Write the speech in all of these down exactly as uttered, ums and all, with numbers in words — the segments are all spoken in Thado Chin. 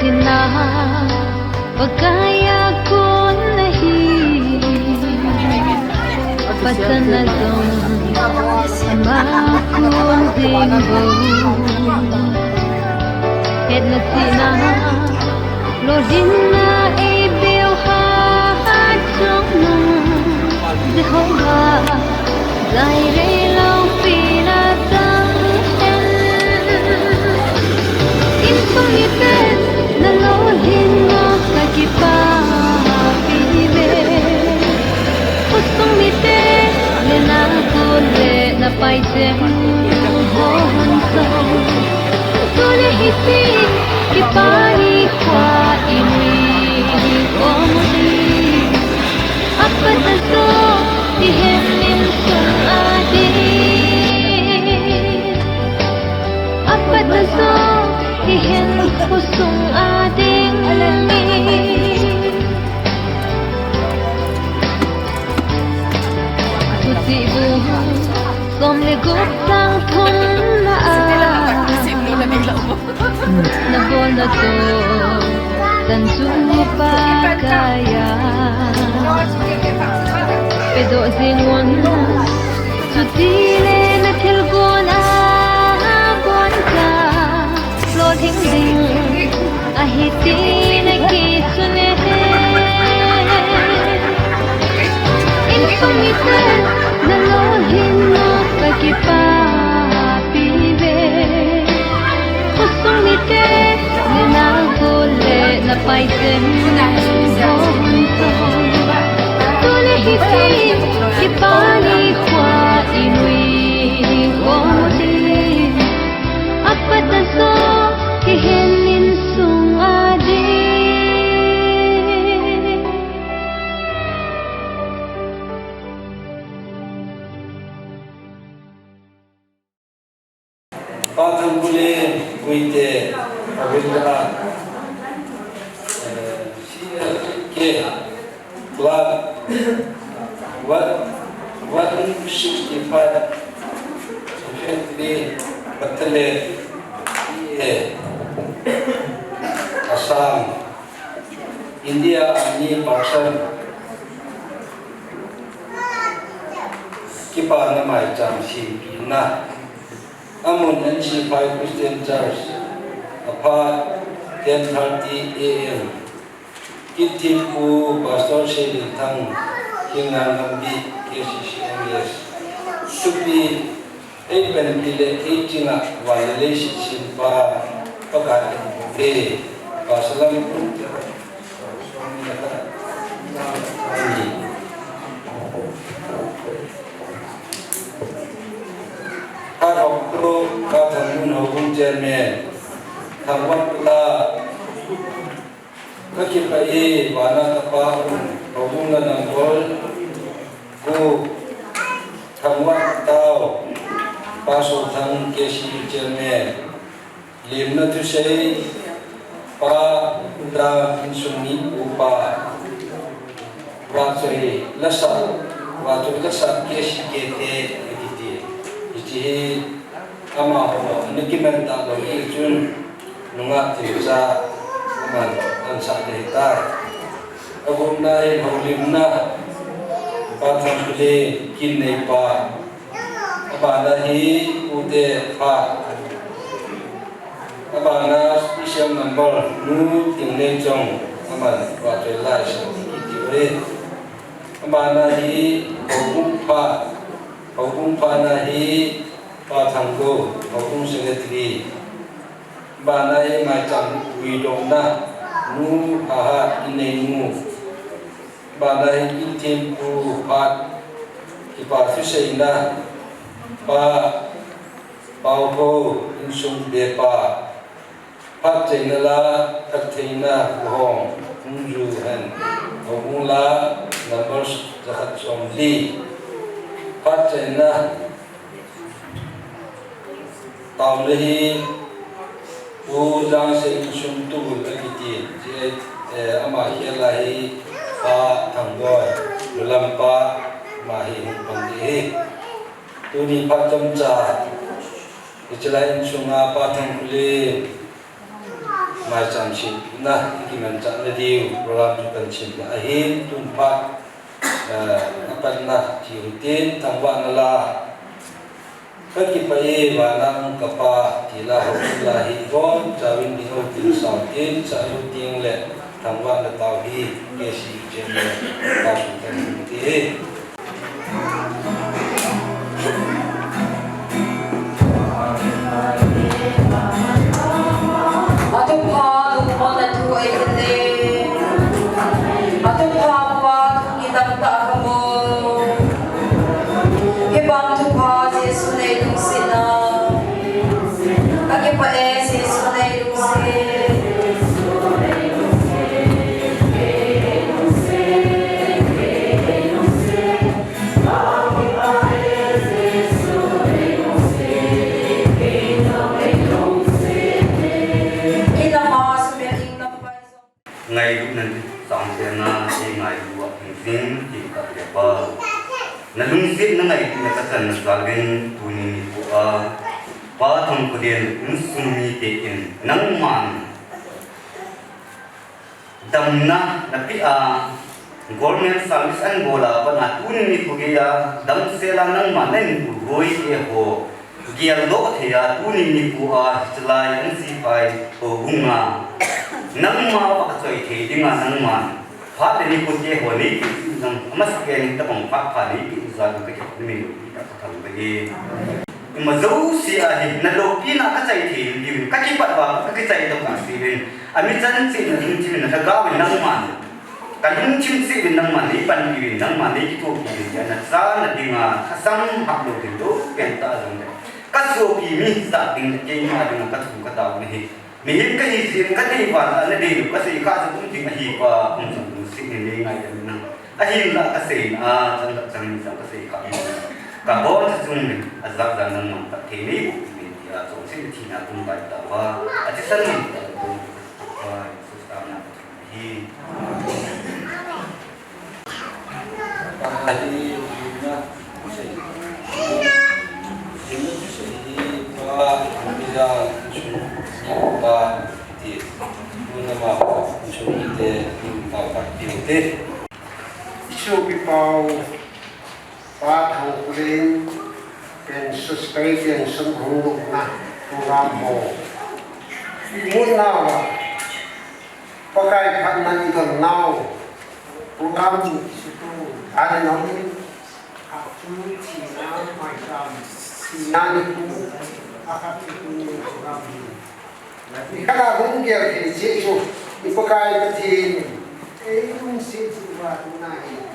Tina, Pakaiya kon ahi, Pathen a jong ama kon jing bou. Hetna chihna, lolhinna eipeu hat jong nang, Jehovah, Jireh loupi nachang hen. Insung mite, nalolhinna kakipapi uve. Khosung mite, le nagot le napai cheng hon jong, tuni hiche kipa nikho inui hon jong, apat a jong hihen insung a ding, apat a jong hihen khosung a ding. Thuchih bung som le gup chang thumna a, nabolna toh chan chu Pakaiya pedoh jing un, chutile nathilgon a bon cha lolhing ding ahi ti nakisun e. Insung mite, nalolhinna kakipapi uve. Khosung mite, le nagot le napai cheng hon jong, tuni hiche kipa nikho inui hon jong, apat a jong hihen insung a ding. Pa Thangkhulen Guite, Avila, eh, C L K Club, one, one sixty-five Infantry Battalion, P A, Assam, India, ani person kipana maicham sempina. Amun N C five Christian Church, aphat ten thirty A M. Kithempu Pastor Seilinthang, Khenglai Lampi, K C C M S. Thupi, eipanpi le eichinga van le leiset sempa Pakai in, Pastor Lam, Ka Doctor, Ka Thangmun Houbung Chairman, Thangvah Pula, kakipah e, vana ka Pa un, houbung la nangbol, ko Thangvah tao, Pa Sothang K C U Chairman, Limna thusei, Pa Uda insung ni upa, vahchoi lasa, vahchoi lasa K C K te, kiti. Hiche hi amaho, ana kiman talou jeh chun, nungah thilcha, aman, ansah ding ahitai. Agupna hi houlimna, Pa Thangkhulen, Kinneipa, abana hi Pu Tepha, abana special number Nu Tingneichong, aman vahchoi laisa kiti uve. Abana hi Houbung pha, Houbung phana hi Pa Thanggo, Houbung secretary. Abana hi maicham uidongna Nu Haha, Innei nu. Abana hi Kithempu phat, kipa thuseina, Pa Paoho, insung bepa. Phat chaina la, phat theina, Pu Hong, hung ju hen, Houbung la, number jakhat somli. Phat chaina, taona hi, Pu Jangsei insung tubul akiti, hiche, eh, ama khel a hi, Pa Thangboi, Lulampa, ama hi hung pang ding ahi. Tuni phat chomcha, hiche lai insunga Pa Thangkhulen, Maicham sempina, ikimanchahna diu program chu kan simna ahin, tun phat, eh, apatna ti hitin, thangvahna la Ka kipah e, vana um ka Pa, ti la ho la hi, von chauvin ding ho tin sau tin, sa lu ting le, thangvahna tao hi, K C chairman, pa su kan ti hi. Atu pha, tu pha na tu ai te. Atu pha, pa, tu ki tam ta ka mo. Hibang thupha Jesu nei lungsetna. Ka kipah e Jesu nei lungset. Ina ma su me king lam pai zo. Ngailutna chang sena, ei ngailu a hing sing, ti ka pe pa. Na lungsetna ngailutna ka channa jal in, tuni nikho a, Pa Thangkholen insung mite in, nangman damna na pe a, government service an bol a pat a, tuni nikho geiya, damsel a nangman na in bol hoi te ho. Geldoh thei a, tuni nikho a, hichelai an sipai houbung a, nangma va ka choi thei dinga nangman phat le nikho te ho nei pe nang, amasapen in tabang phat pha nei pe jal in ka kipah in min ka thang ka e. Ima jouse a hi, na loupina ka chai thei diu, ka kipat va, ka kichai to ka siuvin. Ami chan cheh na lungthim in na lhagao in nangman. Ka lungthim cheh uvin nangman nei panpi uvin, nangman nei kithopi uvin, tia na cha na dinga, ka sam hap lou ding lou pen ta jong le. Ka sopi mi sa ding le, keima dinga ka thu ka tao na hi. Mihem ka hi jeh in ka dei val a na dei lou, ka sei kha jong um ding ahi pa, um jong um sih ni nei ngaidam in nang. Ahinla ka sei na, chan ka chang ni chang ka sei kha. Ka bon sa chung le, ajat jan nangman ka thei nei bu, tia chong sin thina tum bai ta va. Athisan ni ta va, Jesu sa na. Hi. Pa hi, hina, sei. Hina, sei, pa, hina, sun, pa, ti. Hina, ma, sun, te, pa, pa, ti, te. Isu pi pau, Pa Thangkholen, pensus, kai pensun hung lukna, program ho. Mun na wa, Pakai phatna i don nau, program chu tu, ani nau ni, a tu thina, mai tam, thina ni ku, a khat tu ni program ni. Ni khat a hung gel thei cheh chu, i Pakai Pathen, ei lungset chu va tu na hi.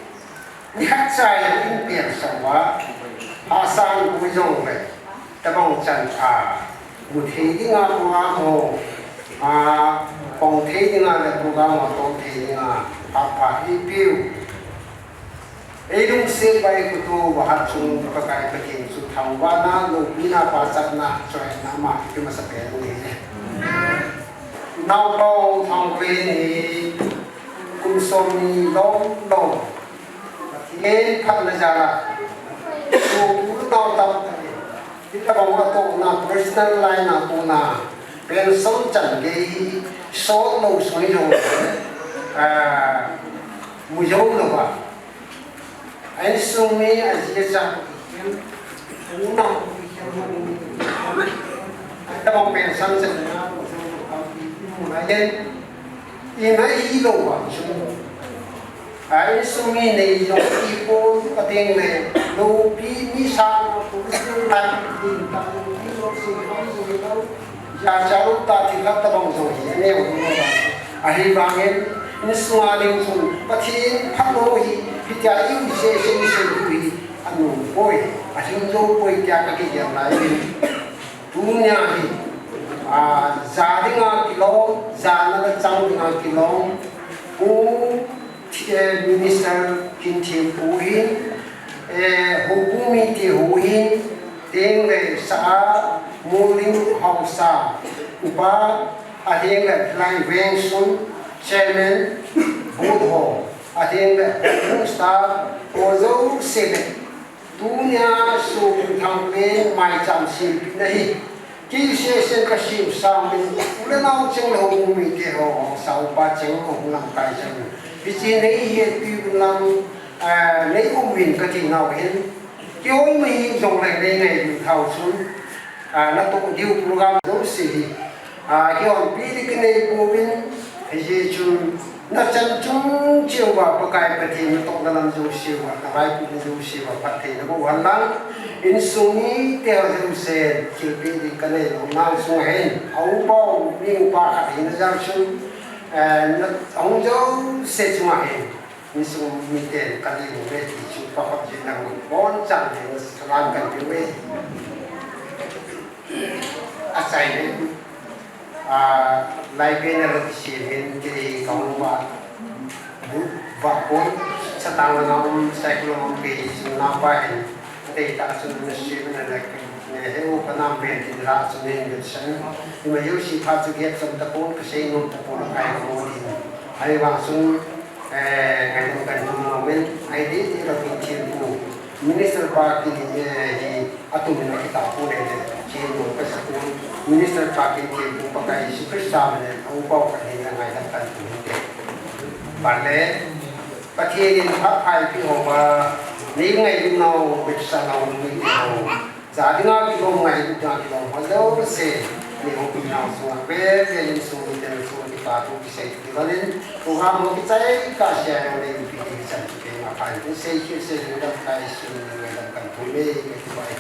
Nikhat chai in pian sa uva, a sang pui jong le, tabang chan a, mu thei dinga program ho, a, pong thei dinga le program ho to thei dinga, a pa i piu. Ei lungset bai kutu vahat chung Pakai Pathen chu thangvahna, loupina, pachatna, choina ma i masa pen u hi. Nau pau thang pen hi, kum som ni lom lom. Pathen phatna jal a, sopi nau tamtah in, hitabang a tohna, personal line a tohna, pension chan gei hi, sot lou sung hi jong, ah, mu jong lou a. A insung mi a ji a cha, unau, hitabang pension chan na, mu jong lou a, mu lai yen. Ina i lou vang chu. A insung mi nei jong i pon a ding le, loupi mi sang a pu sin lai din ta loupi lou si lou si lou. Ja cha lou ta thi khat tabang jong hi, a neo lou vang. Ahivangin, insung a ding chu, Pathen phat lou hi, hitia i u se se i se u hi, a nu poi, a hing jou poi tia ka kigel lai hi. Tunia hi, a, ja dinga kilom, jana le chang dinga kilom, Pu, eh, Minister Kinthempu hin, eh, Houbung mite ho hin, teng le sa a, Mulim Haosa, Upa, a teng le Lai Vengsun, Chairman, Booth ho, a teng le Houbung Staff, ho jouse le, Tunia Sopi Thangpen maicham sempina hi. Kei sesen kasem sangin, u le nao cheng le hung um mite ho, sap upa cheng, hung lamkai cheng. Hiche nei hetpi uvin lang, ah, nei um uvin kati nau hin. Kihoi mai jong le nei ngailut thou chun. Ah, natoh diu program jouse hi. Ah, kihonpi ding kinei pouvin, hijeh chun nachan chung cheh uva Pakai Pathen natohna lam jouse uva, navaipohna jouse uva phatthei naboh hen lang, insung mite ho jouse thilpeh ding kanei lou nau chunga hin, a upa u, mi upa khat hina jal chun, eh, na, ahung jouse chunga hin, insung miten kalung uve ti chu pakhat jin nang bonchan ding salam kanpe uve. Achaina, ah, lai pen a lou kisem in kei kahung vah, vah pon, satang langa um, cycle langa um kei chun napa hin, adeitah chun nasem in alek, he u kanam pen tin lah chun hin vetsan, ima jouse phat chu gep chom tapon, kasei nom tapon, akai mo din. Ahivang chun, Eh, ngaidam kan tum nom in, ahi ding ding Rabin thempu, Minister pa kin, eh, hi atum in akitah pu le le, thempu ka sa pu, Minister pa kin thempu Pakai Jesu Christa min in, a upa u khat hina ngaidam kan tum in te. Ban le, Pathen in phat phaipi ho ba, nei ngailut nau, vetsah nau, nei ho. Cha dinga kilom, ngailut dinga kilom, ho jouse, nei hung pi nau sunga, ve, ve, insung miten sunga kipa thu kisei ti valin, program ho kichai kah sea jong nei pi ti chan ti keima phat in sei kit, sei le lamkai sun, ngaidam kan tum e, kati uve.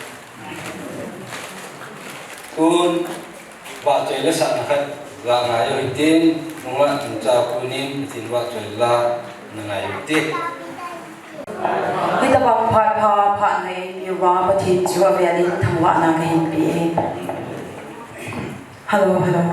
Tun, vahchoi le sahna khat, la ngai u hitin, nungah chungchang punin, hitin vahchoi la, na ngai u hite. Hitabang phat pha, phat ngai, miuva Pathen chu avel in thangvahna kahin pe e. Hello, hello.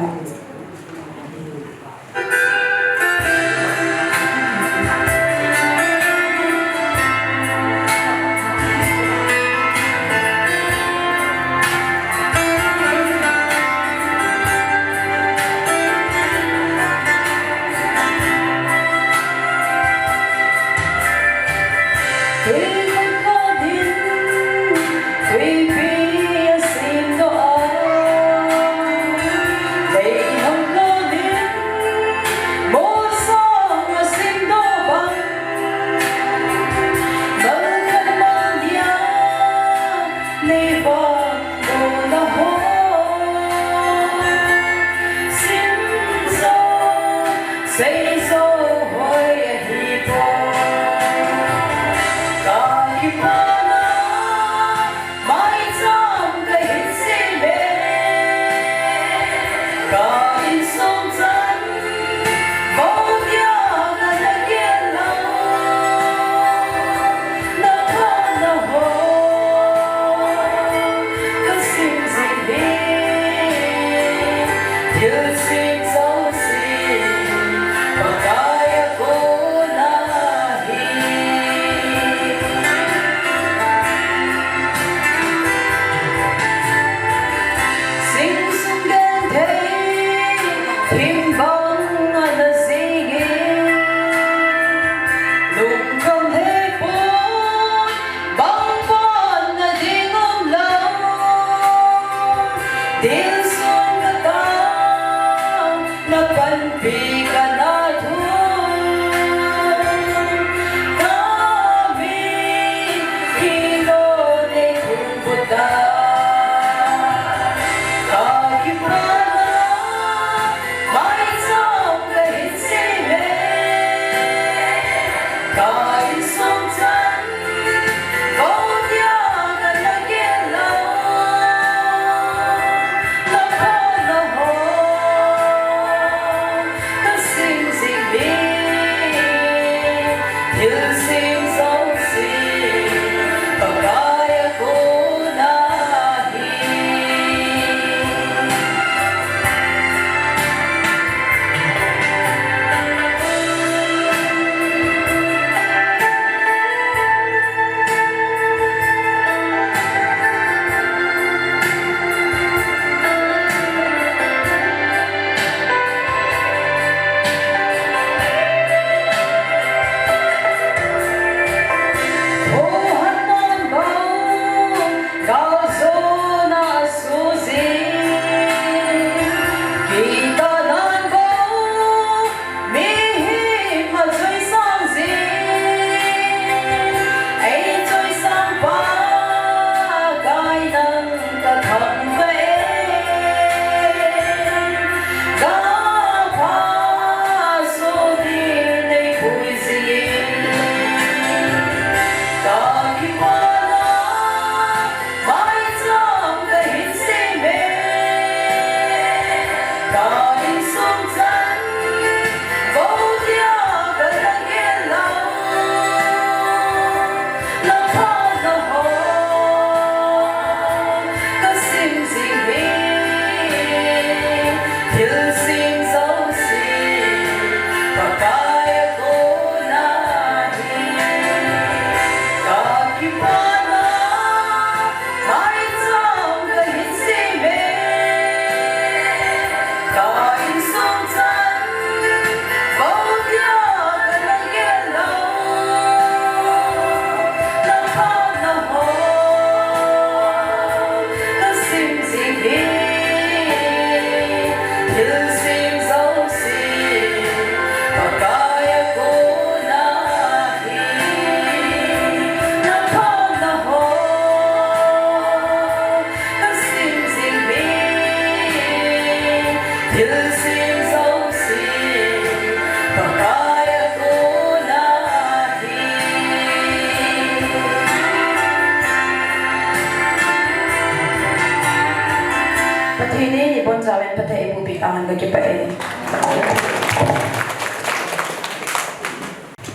Amen, Pathen in eipuipeh tauhen, kakipah e.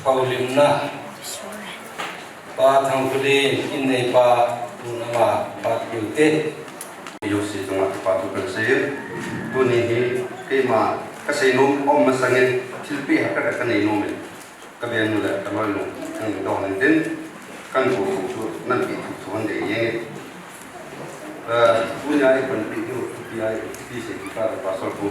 Houlimna. Pa Thangkhuli, in neipa, tun ama phat peh ute. Jouse chunga kipa thu kasei e. Tuni hi keima kasei nom um masangin thilpeh haphaka nei nom e. Ka benu le ka loinu, nang dong nang tin, kan ko ko chu, nang pi thu thu hon de yeng e. Eh, tunia i panpi thu, pi ai, pi sei ki pa, pastor ko.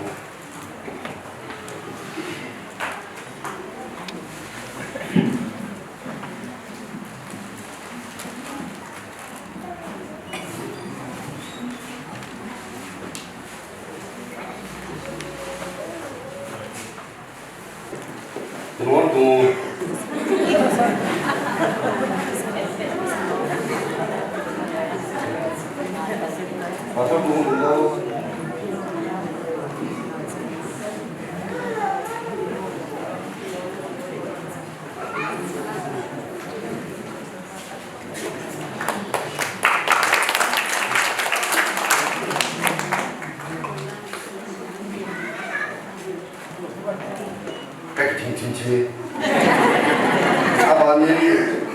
Ka kiching ching ching. Abanin,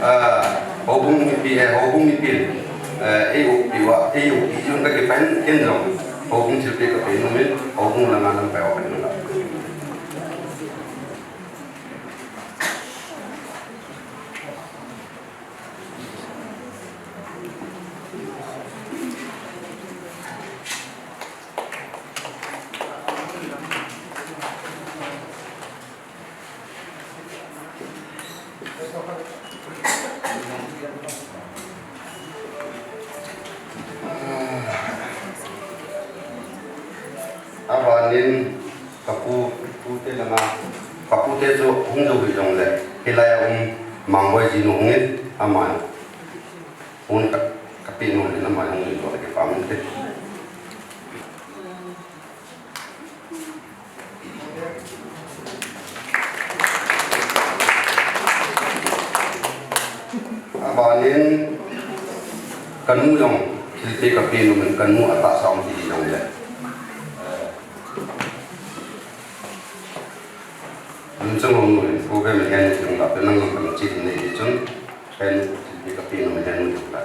ah, houbung mipi, eh, houbung mipi, eh, ei upi uva, ei upi jong ka kipah in jong. Houbung thilpeh ka pe nom in, houbung langa lamkai uva ka nung a. Abanin, Ka pu, pute langa, ka pute chu hung jou hih jongle, hilai a um Mangboi jinu hungin, aman hun ka, ka peh nom in aman hung in, ka kipah um te. Abanin, kanu jong, thilpeh ka pe nom in, kanu atahsa um ti jongle. Nung chang hong nui, ko ve mi hen nung la, pe nang nang kang chi nei di chun, pen, ti ka pi nung hen nung la.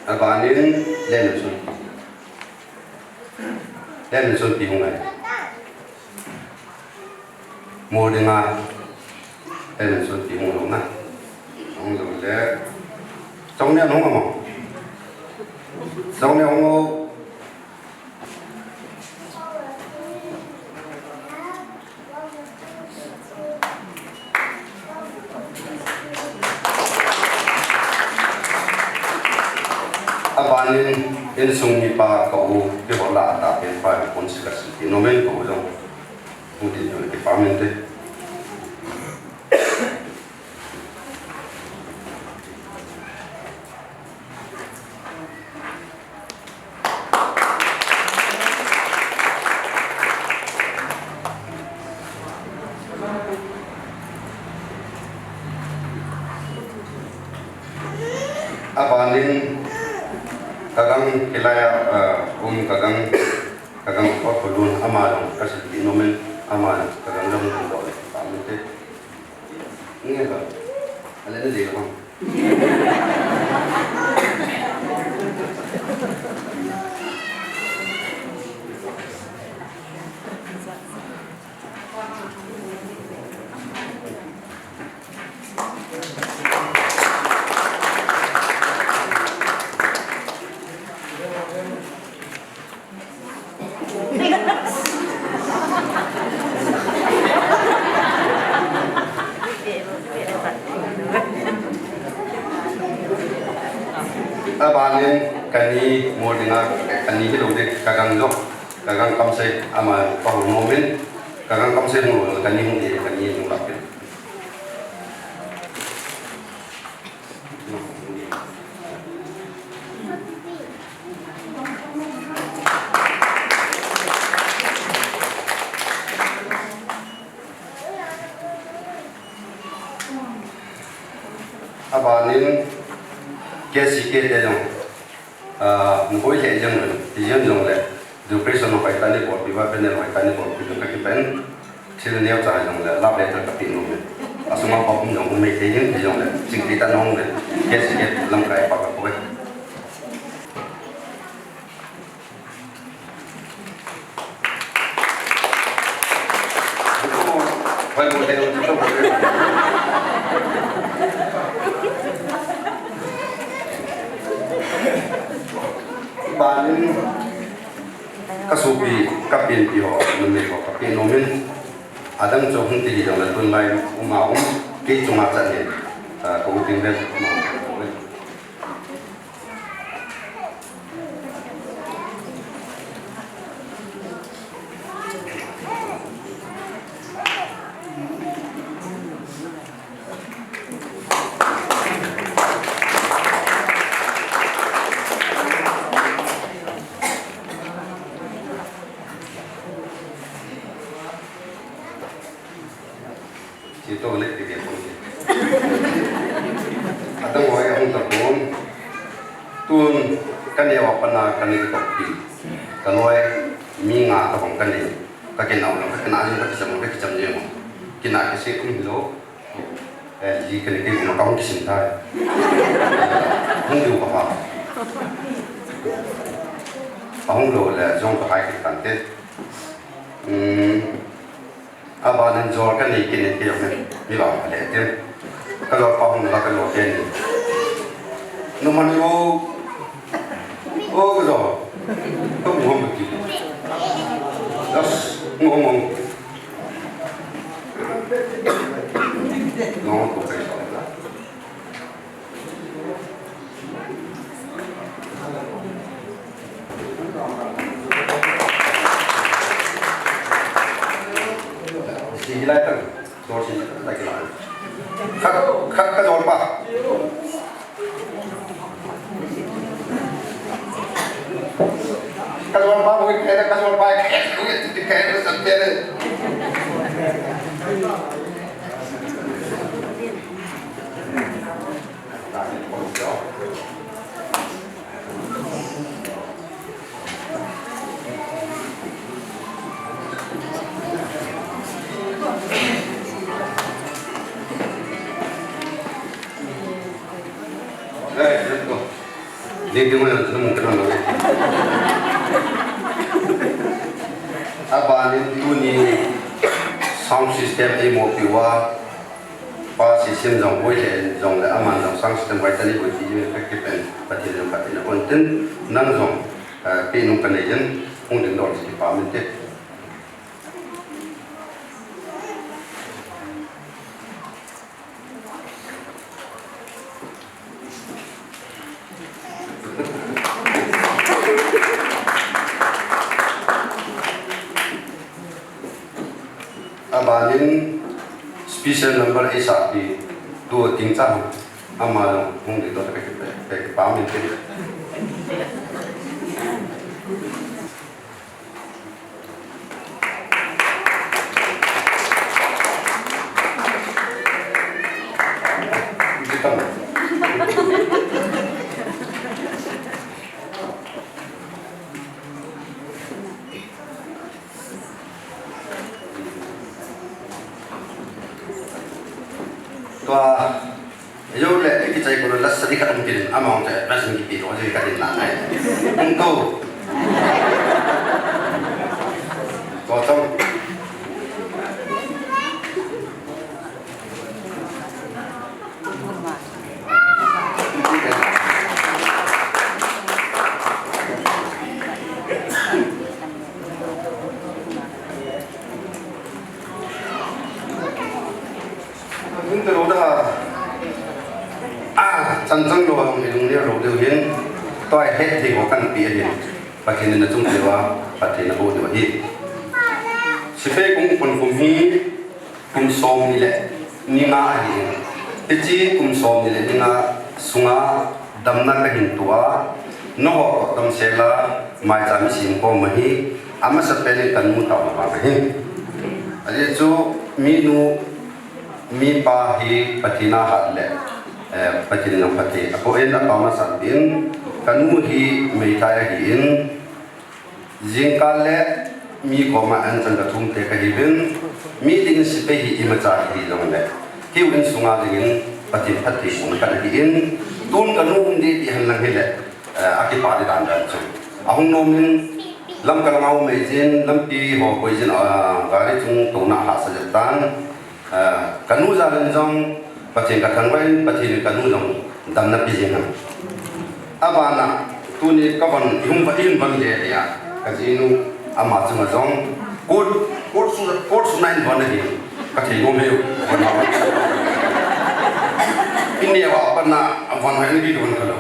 Abanin, len sun. Len sun pi hung ai. Mol dinga, len sun pi hung lou na. Hung lou le. Chong ne hung mo. Chong ne hung mo. Abanin, insung mipa ka u, kihol a ta pen pa, kon sila siti, nomen ka u jong. Hung tin jong kipah um inte. Abanin ka gang hilai a, ah, um ka gang, ka gang pa ko lun ama jong ka siti nomen ama jong ka gang jong ko le pa me te. Nge ba? Ale ne de ba? Abanin kani mol dinga, kani hilou ding, ka gang jong, ka gang kamsei, ama pa hung nomin, ka gang kamsei hung lou, kani hung ding, kani hung lap ding. Panin K C K te jong, ah, boi lheh jeng un, ti jeng jongle, decoration hoitah in bolpi uva, banner hoitah in bolpi uva, ka kipah in, thil neocha jongle, love letter ka pe nom e. Asunga pa um jong um mai thei in, ti jongle, chingthei tah in hung le, K C K lamkai pa ka poi. Panin ka sopi, ka penpi ho, numei ho, ka pe nom in, adang chu hung ti hi jongle tun lai um a um, kei chunga chan hi, ah, ka u ting vel, Chi to le ti ke pon. Adang hoi ahung ta pon. Tun ka neo a pat a ka nei to pi. Ka loi mi nga tabang ka nei. Ka kinah u, ka kinah jeng, ka kicham, ka kicham jeng. Kinah kisih um hilou. Eh, ji ka nei kei ma ka hung kisin tai. Hung diu ka ha. Ahung lou le jong ka hai kit tan te. Hmm. Abanin jol ka nei kit in kei jong mi vang pha le tin. Ka jol pa hung la ka jol kei ni. Nu man o. O ka jol. Ka mu hom ki. Das, mu hom hom. No, ko kai sa. Khat, khat ka jol pa. Ka jol pa, ka jol pa. Abanin tuni sound system eimopi uva, Pa Sisim jong, Boile jong le aman jong sang system vai tani boi ti jong ka kipen, Pathen jong Pathen a kon tin, nang jong, eh, pe nung ka nei jin, hung ding dol kipa min te. Abanin special number eisahpi tu tingcha ama jong hung ding dol ka kipe, ka kipa min te. Tua, yo le, kichai ko la sadi ka tum kin, among te, rasin ki pi ro, je ka din la nai. Tum to. Tua chong. Hung te lo da. Ah, chan chang lo hung ni lung ni lo deu hin. Toi het hi ho kan pi hin. Pathen in achung thei uva, Pathen in abu diu ahi. Sipai kong pon kum hi, kum som ni le ni nga ahi. Hiche kum som ni le ni nga sunga damna kahin toh a, nangho damsel a, maicham isim khom ahi, amasapen in kanu taona vang ahi. Ajeh chu minu, mipa hi Pathen a hat le, Eh, Pathen in jong phatthei aboh in, ataona sangpen, kanu hi Meitei ahin, jingkah le mi koma anchan kathum te kahiuvin, mi dingin sepai hi imacha hijongle, keiho insunga dingin Pathen phatthei bohna kana hin, tun kanu um ding ti henlang hile, eh, akipah ding dan dan chu. Ahung nom in, Lamka langa um eijin, lampi ho koi jin, ah, gari chung touna ahahsa jep tan. Ah, kanu jal in jong Pathen kathangvah in, Pathen in kanu jong damna pe jing ham. Abana, tuni kavon, ihung va, ihung von le le a, kajinu, ama chunga jong, coat, coat suit, coat suit na in von ahi, kathei nom e, von a. Ineo a pat na, von hoi ni di von kalo.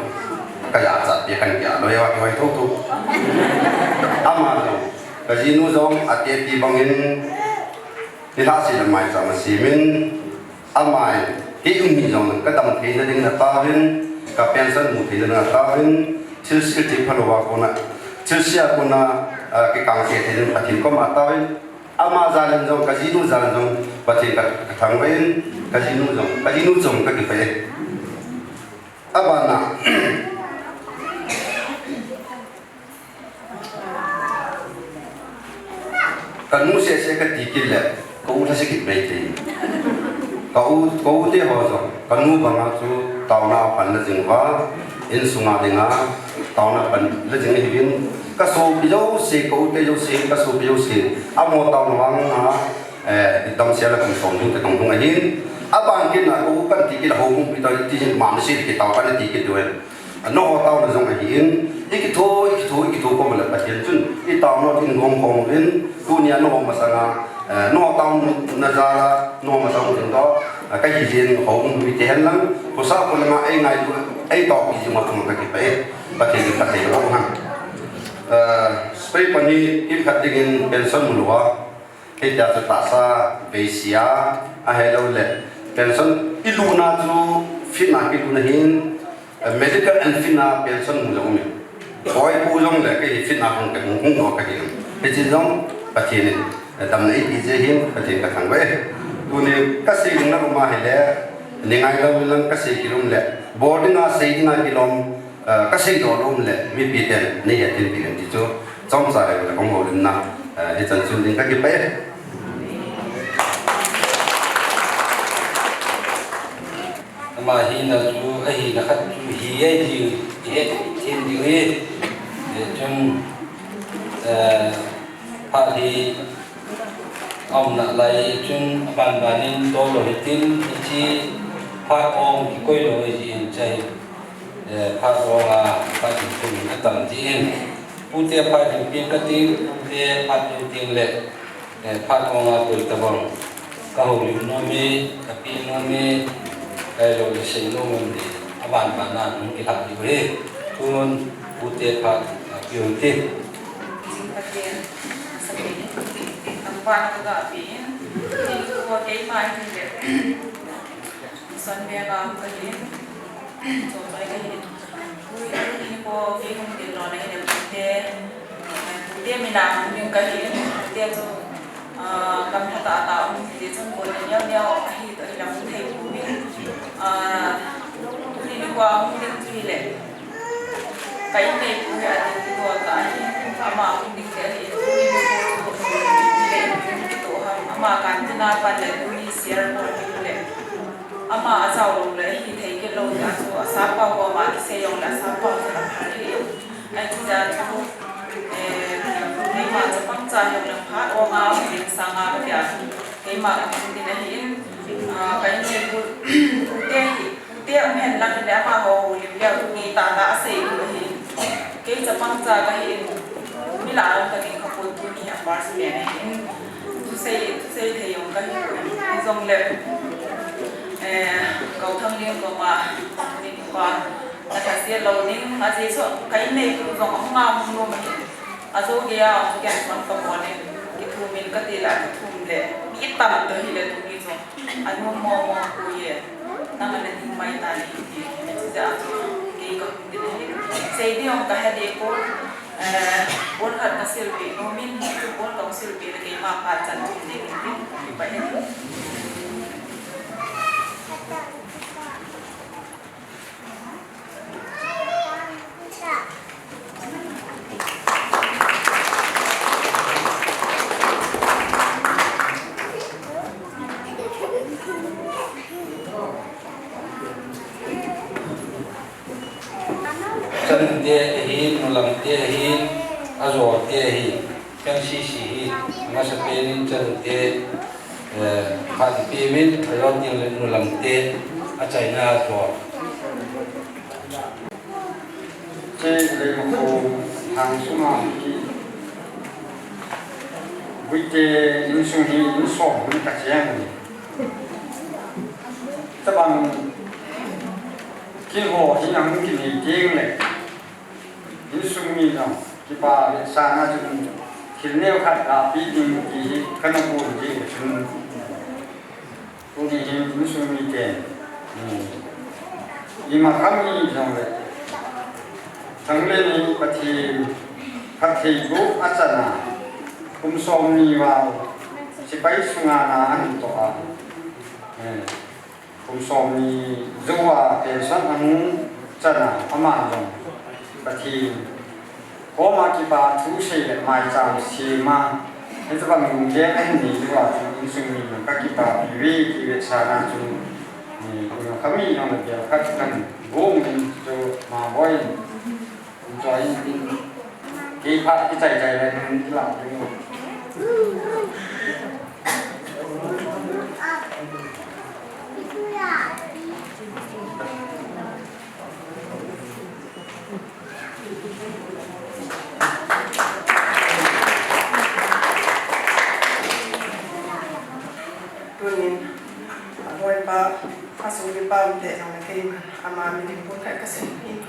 Kajachat pi kan kia, lo ya wa kihoi tho tho. Ama jong, kajinu jong, ate pi bangin, nilhah seh le maicham asemin, Amai, kei um hi jong kadam theina ding nataovin, ka pension mu theina ding nataovin, thilse kiti phalou a kona, thilse a kona, ah, kikang thei theina ding Pathen koma taovin, ama jal in jong, kajinu jal in jong, Pathen ka, kathangvah in, kajinu jong, kajinu jong kakipah e. Abana, Kanu sese kati kit le, ka u lhase kit mai te. Ka u, ka u te ho jong, kanu banga chu taona pan la jing uva, insunga dinga, taona pan la jing ahiuvin, ka sopi jouse, ka u te jouse, ka sopi jouse, amaho taona vang a, eh, i tamsel a kum som ding ka tong ding ahin, abang kit na ka u kan ti kit le houbung pi ta ti jin mam se ki tao kan ti kit uve. Nangho taona jong ahin, i kitho, i kitho, i kitho khom le Pathen chun, i taona in gom khom uvin, tunia nangho masanga, eh, nangho taona jal a, nangho masang uvin toh, eh, kahi jin houbung mite hen lang, khosa khonung a ei ngailu, ei tohpi jing uva chun kakipah e, Pathen in phatthei boh hen. Eh, sepai pani kimkhat dingin pension mu lou a, Hitia chu tahsa veisi a, ahilou le pension i luna chu fitna kiluna hin, eh, medical and fitna pension mu jong um e. Boi pu jong le kei fitna hung ka hung hung doh kahi. Hiche jong Pathen in, eh, damna eipeh jeh hin Pathen kathangvah e. Tuni kasei ding na um ahile, ni ngailou lang kasei kilom le, bol dinga sei dinga kilom, Ah, kasei doh lou le, mipi ten, nei hetin pi lem ti chu, chomcha le kong houlimna, ah, hichan chun ding kakipah e. Ama hina chu, ahina khat chu hi e ti, hi e ti, ti, ti, eh, chun, eh, phat hi, Aumna lai chun abanbanin tolou hitin, hiche phat ong kikoi lou hijeh in chai, eh, phat ong a phat in thum atam jeh in. Pute phat in peng kating, pute phat in peng le, eh, phat ong a koi tabang. Ka houlim nom e, ka peh nom e, ka lou le sei nom e, abanbana hung kilhah diu ahi. Tun pute phat a peh u hite. Jing Pathen, asabei in, thangvahna kaga pe in, tuni nikho keima ahile, mission beng a kahin, chonchoi kahin. Tuni nikho kei hung ding lona ahile, pute, pute mina hung ding kahin, pute chu, ah, gamlha tah tah hung ding chun, kon neo neo ahi toh hile hung thei pouvin, ah, tuni nikho hung ding chu hile. Ka inneipu hi ading kitoh tah ahi, ama hung ding le ahi, tuni nikho chu, tuni le in kitoh ham, ama kantina pan le tuni share bol ding le, ama ajao lou le hithei kit lou tia chu, asapau koma kisei jong le asapau chu aphal ahi. Ahi chu tia chu, eh, keima chapang cha jong le phat ong a hung ding sanga katia, keima kahung ding ahi in, ah, ka inneipu, pute hi, Pute um hen lang hile amaho houlim leu tuni tah tah asei u ahi. Kei chapang cha kahi in, mi lah a um kading khapon tuni hi a first pen ahi in. Thusei, thusei thei jong kahi poi. Hijongle, eh, Kauthang Ling koma, tuni nikho a, na lhase lou ding, ajeh chu ka inneipu jong ahung a hung nom ahi. Ajo geiya, ken phone kabol in, kithum in kati le, kithum le, mi tam toh hile tuni jong. Anom momo poi e, nang ana ding mai ta nei ti, hiche jeh a chu kei kahung ding ahi. Sei ding jong kahe deh pon, eh, ball khat kasilpeh nom in, hichu ball kahung silpeh le keima phat chan chun ding in tin, kipah e. Chanute ahin, nulamte ahin, ajote ahin, N C C hi, amasapen in chanute, eh, phat ipeuvin, ajou tengle nulamte, achaina ajo. Che Leimakho hang sunga hi, Guite insung hi, in som hung kacheng. Tabang, keiho hi ahung kinei tengle, insung mi jong kipa vetsahna chun thil neokhat gape ding ti hi kana bol jeh chun, tuni hi insung miten, um, ima khat mi jongle, Thanglen hi Pathen phattheiboh achan a, kum somni val sepai sunga na ahin toh a, eh, kum somni jouva pension ahung chan a, aman jong Pathen koma kipa thu sei le maicham sem a, hitabang lunggel ahin nei jouva chu insung mi jong kakipapi uve ti vetsahna chu, eh, kami jong le bel khat kan bol in chu ma boi in. Choi in tin. Kei phat kichai chai le nun kilang ding. Tunin, aboipa, asung kipa umte jong le keiman, ama min in pun khat kasei in.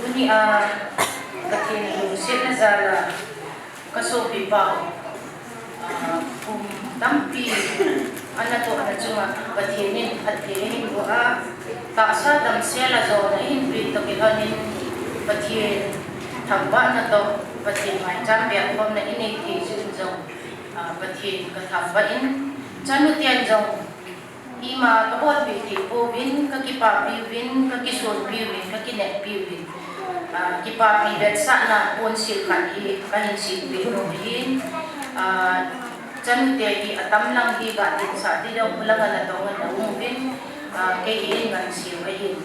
Tuni a Pathen lungsetna jal a kasopipa u, a, kum tampi ana tohna chunga Pathen in phatthei ahin boh a, tahsa damsel a jona ahin peh toh kilhonin Pathen thangvahna toh Pathen maicham pelkhomna inei thei jeh in jong, a, Pathen kathangvah in, chanu ten jong ima kabolpeh thei pouvin, kakipapi uvin, kakisonpi uvin, kakineppi uvin. A, kipapi vetsahna ponsil khat hi kahin silpeh nom ahin. A, chanute hi atam lang hi gadinsah ding jong, hulang a natong a naum uvin, a, kei hi in ngan sil ahin.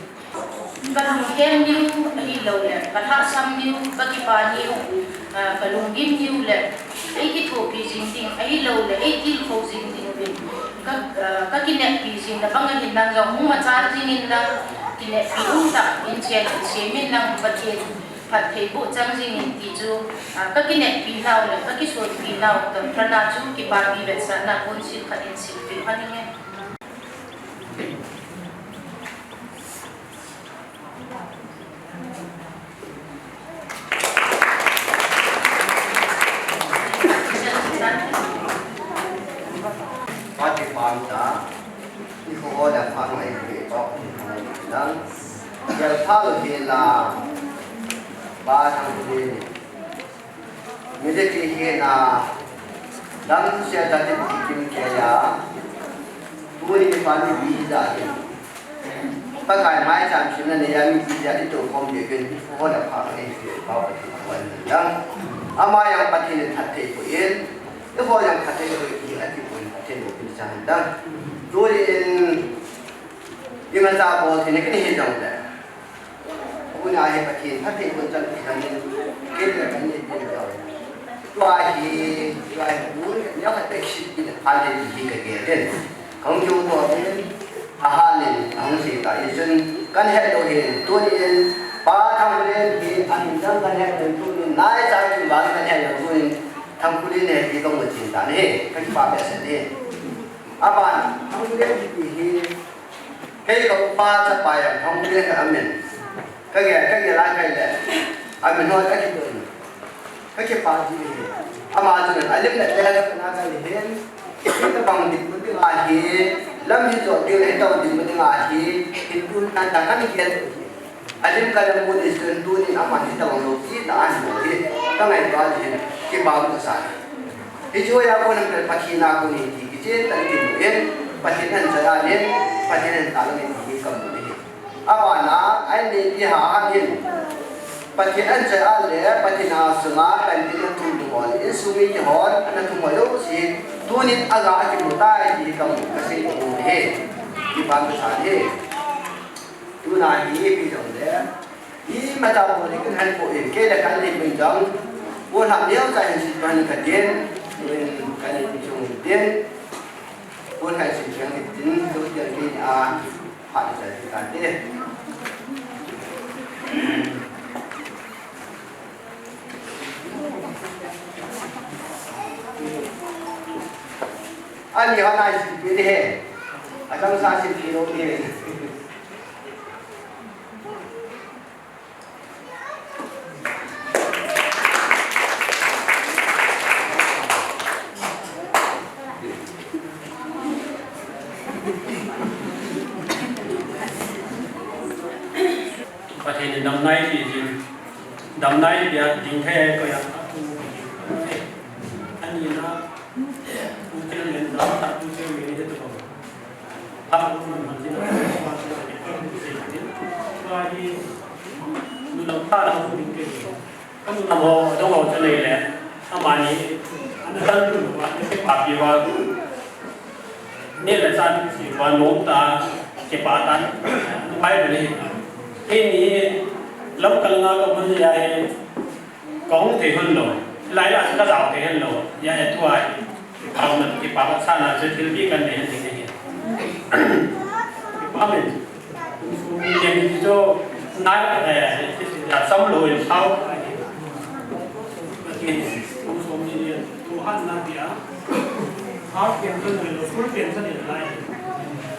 Kalunghem diu ahilouleh, kalhahsam diu, kakipa diu, ah, kalunggim diu le, eikithopi jing ding ahilouleh, eitilkhou jing ding uvin, ka, ah, kakineppi jing nabang ahin nang jong hung machal jing in lang, kineppi umtah in chen in sem in lang, Pathen phattheiboh chang jing in ti chu, ah, kakineppi nau le kakisonpi nau toh, tana chu kipapi vetsahna ponsil khat in silpeh kha ning e. Pati pam ta, i ko oda pa no e pe to, dan, ya pa lo he la, ba thang he ni. Midang hi na, damsel tah in kikim kei a, tuni mi pha ni bi da hi. Pakai maicham simna nei a mi bi da hi toh khom de ken, ho da pha ni hi pau ka ti ko ni da. Ama jong Pathen in phatthei boh in, eiho jong phatthei boh in, ati boh in Pathen boh in chan da. Tuni in, imacha bol thei na kini hi jong le. Tuna hi Pathen phattheiboh chan ti khan in, kei le kan ni tin jao. Tua hi, tua hi, bu, ya ka tek sit pi le phan le hi ka ke den. Kong kyo to den, a ha le, kong si ta i chun, kan he to hi, tu ni in, pa thang le hi, an dang kan he to tu ni, nai cha ki ba kan he to tu ni, thang ku ni ne ki kong mo chin ta ni, kan pa pe se ni. Aban, thang ku ni hi, Kei ka upa chapa jong thong le ka amin. Ka ge, ka ge la kai le. Amin ho ka ki tun. Ka ki pa ji le. Ama chu na alim le le ka na ka le hen. Ka bang dik mun ti ma hi. Lam hi jot ding le hitobang ding ma ding ahi, hin tun an ta kan kihet u hi. Alim ka lam mun is tun tun in aman hitobang lou ti ta an mo hi. Ka ngaito a hin kibang ka sa. Hichu ya ko nam Pathen a ko ni ti kichen ta ki mu in, Pathen an cha da nin, Pathen an ta lo ni ti ka mu ni. Abana, ai ni pi ha an hin. Pathen an cha a le, Pathen a sunga, kan tin na tum du hon, in sumi ki hon, na tum ho lo si, tunin aga a ki mu tai ti ka mu ka sei ko he. Kibang ka sa he. Tuna hi pi jong le. Hi mata mo ni kan han ko in, ke le kan ni pun jong. Ko ha neo cha hin si pan ka tin, kan ni pi jong tin. Ko ha si jong tin, to jong tin a. Phat le chai kit tante. Ani hon a isim pi di he. Adang sa isim pi lou di he. Pathen in damna eipeh jin, damna eipeh a ding thei ko ya. Ani na, tu chen len dam ta tu chen len de tu. Ka nunlam pha la hung ding kei. Ka nunlam ho, dong ho chu nei le. Amani, ana kal tu va, ne pe pa pi va. Ne le sa ni si va nom ta, ke pa ta. Pai ba le. Hei ni, lam kal nga ka mun ya he. Ka hung thei hon lou, lai la ka jao thei hon lou, ya e tu ai. Kipah na, kipah sa na, chu thil bi kan nei ding ahi. Kipah min. Kum sawmli le ni chu, nai, eh, ya sam lou in sao. Kum sawmli le, tu han na pia. Half pension le lou, full pension le lai.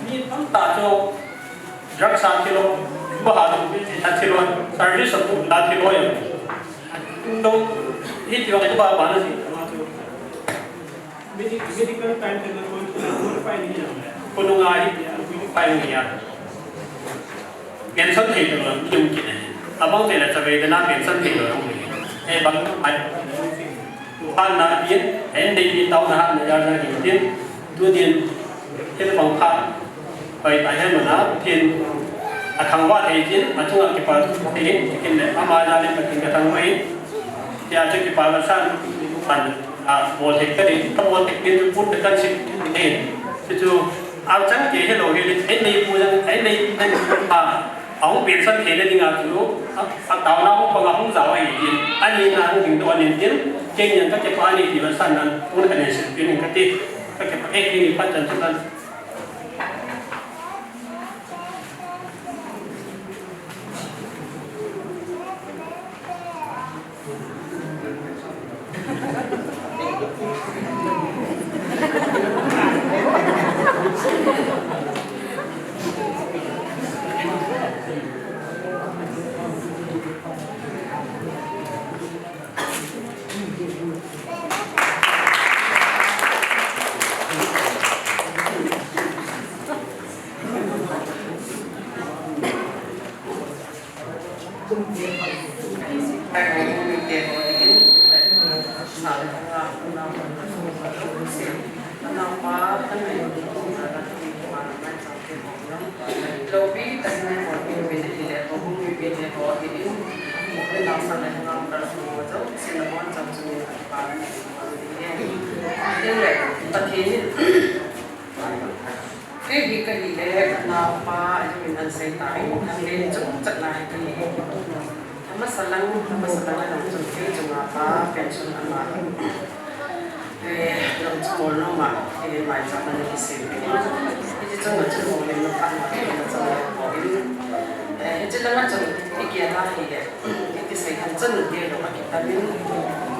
Mi tamtah chu, drugs a thi lou, ba ha chu, a thi lou, service a pu la thi lou ya. Tung dong, hi ti wa ka ba ba na si, ma chu. Medi-, medical time table ko, ko pa ni ya. Ko nung a hi, ko pa ni ya. Pension thei lou, tum ki na. Abang te la cha ve na pension thei lou, tum ki. Eh, bang, ai. Tuhan na in, en dei mi tau na ha na ya na in tin, tu din, tin bang kha, pai ta hen na, tin, a thang wa thei tin, a chunga kipah thei, tin le, ama na le, tin ka thang wa in, ya chu kipah la san, pan, a, bol thei ka din, ka bol thei tin, tu put ka kan sik, tin, tu chu, a chang ke he lo he, en dei pu jang, en dei, en, a, Ahung pension theina dinga chu, a, a taona hung panga hung jao ahi tin, ani na hung ding doh anin tin, kei niang ka kipah ani ti ban san nan, tun ka nei sil pin ka ti, ka kipah e kei ni phat chan chu kan. Pathen in Kei hi ka hi le, ka naopa, a min an sei tai, an le chung chat na hi ka hi. Amasa lang, amasa lang a nang chun kei chunga pa, pension ama. Eh, nang chu mol no ma, kei mai chang na ni sem pe. Kei chung na chu mol no pa ma, kei na chang na ko in. Eh, hiche lang a chun, i kia na hi le, i ki sei han chun ni lo ma ki ta min.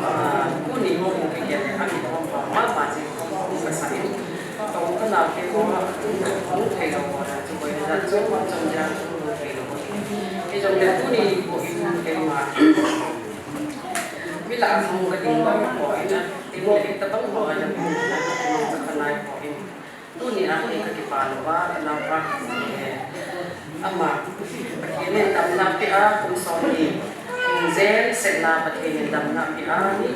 Ah, ku ni mo mo ki kia le, a ki ko ma, ma ma ji ko ka sa in. Ka u ka nau te ko a, hung thei lou ko na, chu koi na chu, chom ja chu hung thei lou ko. Hijongle tuni ko i hung thei ma. Mi la hung ka ding ko ko i na, ding le tabang ko a na, ka nai ko i. Tuni a hi ka kipa lou a, ka naupa, eh, ama, Pathen in damna apeh a, kum som ni, kum jen sehna Pathen in damna apeh a, ni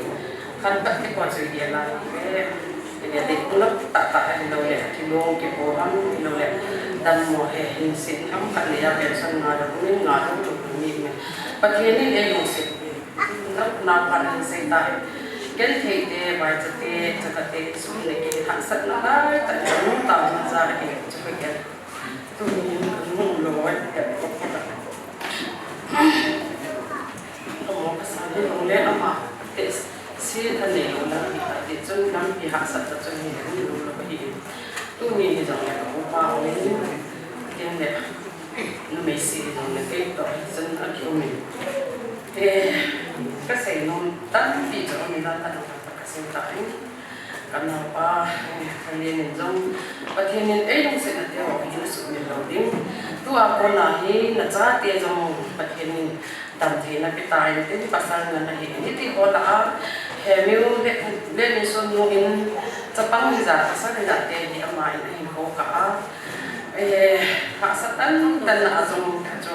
khat tah te ko chu i dia la, eh, i dia de, kum lou tah tah a hilou le, kilong kipo ham, hilou le, dammo he hin sin ham, khat le a pension nga lou, kum nga lou, kum ni, Pathen in ei lungset. Nau, nau phat in sei tai. Genthei te, vaicha te, chakha te, sum le kin hahsatna lai tah in nung tao ding ja ahi, chu ka gen. Tuni in ka nung lou ai. Ka mo ka sa ni long le ama te si tha nei lou na hi ta ti chun lampi hahsat ta chun hi nung lou lou hi. Tuni hi jong le ka upa o in ken le. Numei si jong le kei toh hi chun a kium in. Eh, ka seinom tampi chu um in, a tah tah ka sei tai. Ka naupa, eh, ka len in jong Pathen in ei lungsetna te ho hi na sumil lou ding. Tua kona hi na chate jong Pathen in damtheina pe tai, tin pasal ngen ahi. Hiti ho lah a, Hemiu le, le ni sun nu in chapang hijat, pasal hijat te hi ama in ahin kho kah a. Eh, hahsa tan tan a jong chu,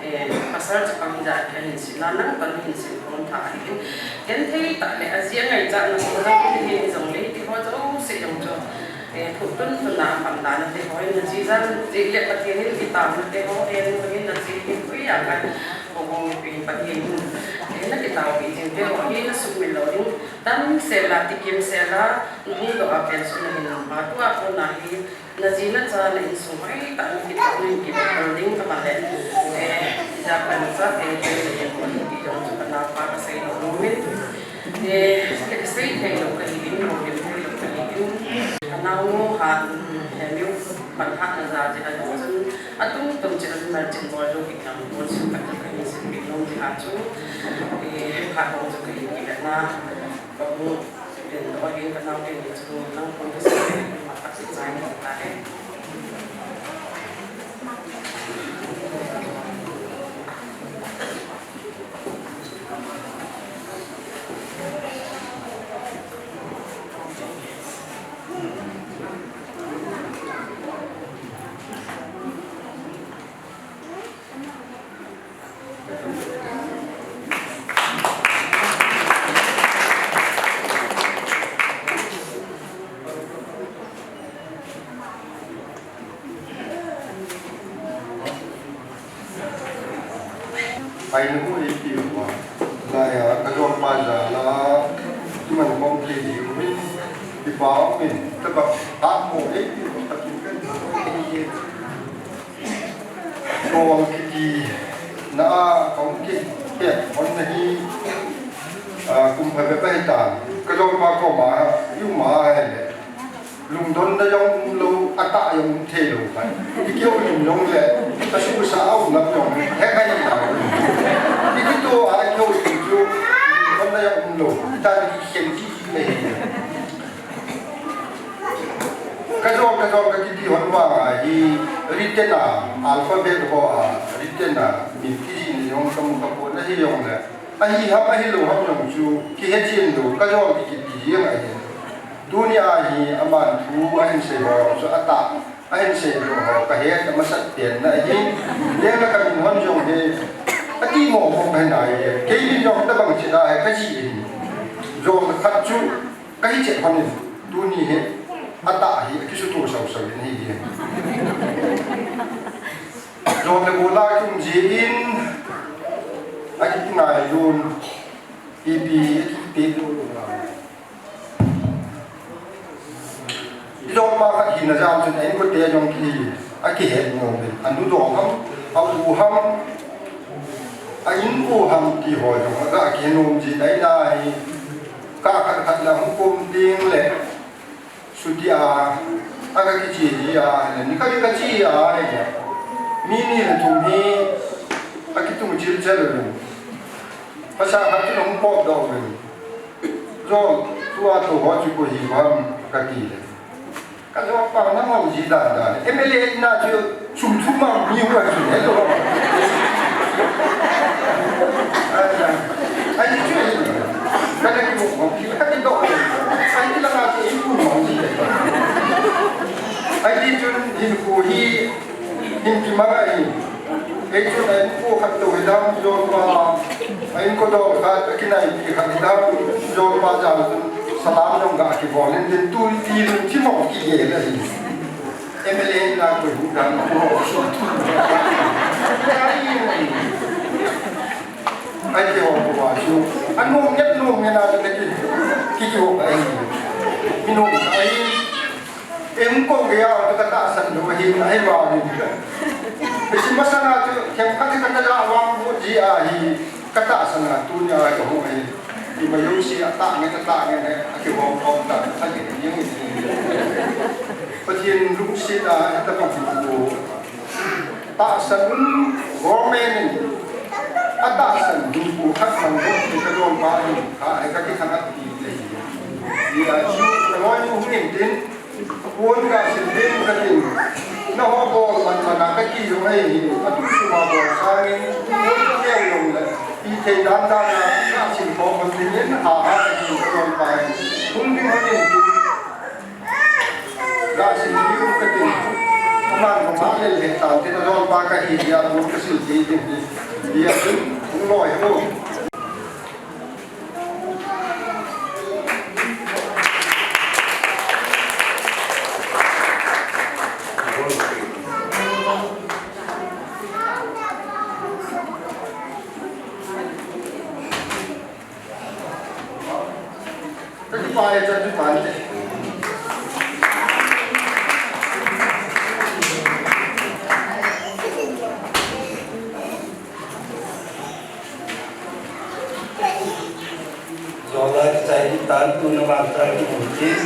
eh, pasal chapang hijat hi ahin sei la, nang pan hin sei kon tha ahi. Genthei tah le aji angaichatna sa jong hi jong le ti ho jouse jong chu. Eh, thu tun tun a pang dan te ho, na ji jan, ji le Pathen in kitaona te ho, eh, nu in na ji in pui a kan, ko ko mi pin Pathen in, eh, na kitaopeh jing te ho, hi na sumil lou ding, tam sel a, tikim sel a, nu doh a pension na hin, ma tua kona hi, na ji na cha na insung hoitah na kitaona in kibol ding ka ma le, eh, ja ka na cha, eh, te le ko ni ti jong chu ka naupa ka sei lou lou min. Eh, sei thei lou ka hi in, mo le thei lou ka hi in. Ka naonu ha, mm, Hemiu pan ha na ja ji a jong chun, atum tum chun na chin bol lou hi ka bol sin ka ka hin sin mi lou ji a chu. Eh, ha bol chu ka hin ki le na. Ka bu den do hin ka nau den ni chu nang kon ka sei ma ka sei chai ni ta he. Ai nu ei pi u ma. Lai a ka jong pa ja la. Ki man kom ki di u min. Ki pa u min. Ta ba pa mo ei pi u pa ki kan. Kong kiti na a kong ki pet hon na hi, a, kum phabep ahi tan. Ka jong pa koma, i um a ahi le. Lungdonna jong um lou, atah jong um thei lou khat. I kihoulim jong le, a su sa a um lam jong, he kai ta. I kito a kihoulim chu, lungdonna jong um lou. I ta ni khen ki ki le. Ka jong, ka jong, ka kiti hon vang a hi, written a, alphabet ho a, written a, min kijih ni jong ka mu ka pon ahi jong le. Ahi ham, ahi lou ham jong chu, kihe chen lou, ka jong ki kiti jeng ahi. Tuni a hi, aman thu, ahin sei ho, chu atah, ahin sei lou ho, ka het, amasat pen na ahi. Leng la ka min hon jong he, ati mo mo ka hin ahi. Kei min jong tabang chin a he, ka ji ahi. Jong khat chu, Ka hi chet hon in, tuni hi, atah hi, akisuto sau sau in ahi hi. Jong le gola kin ji in, akiti ngai lun, ipi, akiti lun. I jong pa khat hi na jam chun, a inkote jong ki, akihet nom in, anu jong ham, a u ham, a in u ham ti ho jong, aga kihet nom ji nai nai. Ka khat khat la hung kum ding le, suti a, aga kichi ji a, le ni ka ka chi a, le mi ni le thum hi, a kitung chil chel le. Pasal khat chu hung pop doh le. Jong, tua tu ho chu ko hi ham ka ti le. Ka jong pa na ngau ji dan dan. M L A na chu Sum sum ma mi hu ai sum he lo. Ai, ai, ai, ni chu ai. Ka na ki mo, ki ka ni do. Ai, ni la na ki ku mo ni. Khat to hidam, jolpa, a inko dol khat, akinaipi khat hidam, jolpa jal, salam jong ga kibol in, tin tu ti lungthim a kigel ahi. M L A na koi hu dam, tu ho, tu. Ai, ti ho, ko wa chu. Anu nget, nu nget na, ki, ki, ki ho, ai. Minu, ai. Em ko gei a, ka tahsan lou ahi, ahi vangin. Hiche masanga chu, themkhat hi ka la vang bu ji ahi, ka tahsan a tunia ka hung ahi. Ima jouse a tah nge, ka tah nge, a kihom khom ta, a kihom jing. Pathen lungset a, hetobang hi ko. Tahsan un, government in. A tahsan un, ko khat man ko, ka don pa in, ka, ka kithanat pi le. Ia, chu, ka loi nu hung in tin, Pon ga sil ding ka tin. Na ho bol man man a ka ti jong ahi. A tu tu ma bol sangin. Pon ka neo jong le. I thei dan dan a ga sil bol man ding in ha ha ka ti ka don pa. Hung ding hung ding. Ga sil ding ka tin. Aman ma ma le le ta te ka don pa ka hi ya tu ka sil ding ding. Ya tu hung loi ho. Jola kichai kitan tuna vang chai kimu tin.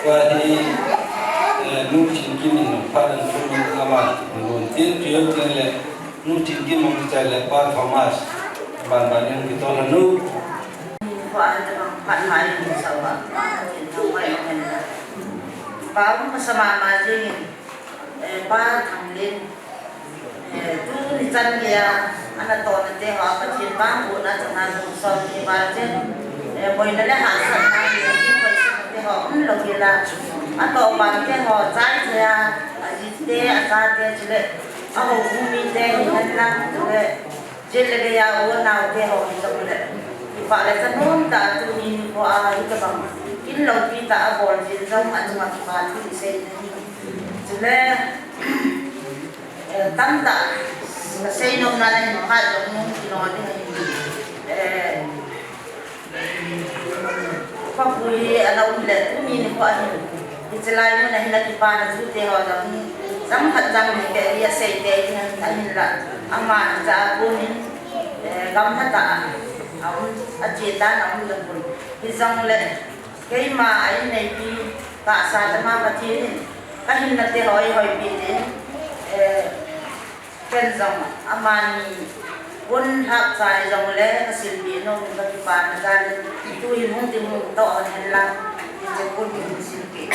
Kua hi, eh, Nu Chinkim in nung phat an tumin ama mun tin, tuyo tin le Nu Chinkim mun kichai le Pa Thomas. Ban ban in kitol nu. Kua hi tabang phat hai in sawa. Tin tawai in la. Pa um ka sama ma jing in. Eh, Pa Thanglin, eh, tuni chan geiya, ana tohna te ho, Pathen vangbohna chang a kum som ni val chen, eh, boina le hahsatna, eh, ti koi sum te ho, um lou hela, atoh pan te ho, chai chea, aji te, achate, chule, ahoubung mite, hihen lang, chule, Jin le geiya u nao te ho hi jong le. Kipah le chang um tah tuni nikho a hitabang kin loupi tah a bol jin jong a chunga kipah thu isei ahi. Chule, eh, tamtah kasei nom na le hin phat jong nung kino ding ahi. Eh, Papu hi ana um le, tuni nikho a hin. Hiche lai mun a hin akipana thute ho jong hi. Jang khat jang ni pe hi asei te hi ahin la. Ama cha a kon in, eh, gam hatah a, a um, ache tan a um le pun. Hijongle, keima a inneipi tahsa chama Pathen in, kahinna te ho eihoipi tin, eh, Ken jong amani pon lhah chai jongle kasilpeh nom in kakipana jal in, tu hin hung ding hung toh hen lang, hiche pon hin silpeh.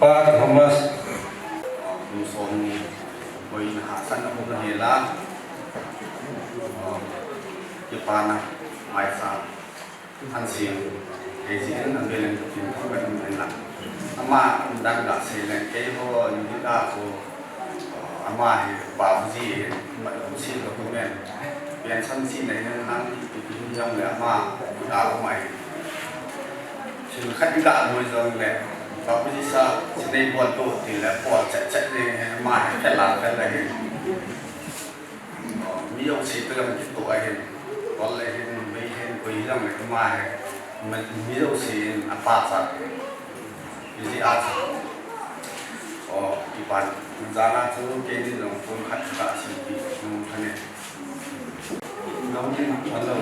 Pa Thomas, kum som ni, boina hahsatna um hela, kipana, maicham, hansim, eijin, anbelin, kin, kan, kan, kan, ama, dang ga sei leng, keiho, ni ga ko, Ama hi, Bapuji hi, ma, si ka kumen. Pension si nei nang nang, ti, ti, ti, jong le ama, ka mai. Sin khat ka mo jong le, Bapuji sa, si nei bon to, ti le, po chet chet ni, ama hi, pela, pela hi. Mi jong si to jong ki to ahin. Kol le hin, mei hin, koi jong le, ama hi. Mi, mi jong si in, apa sa. Iji a chu. O, kipan, jana chu keini jong phone khat ka silpeh nung kha ne. Nung kin, hello.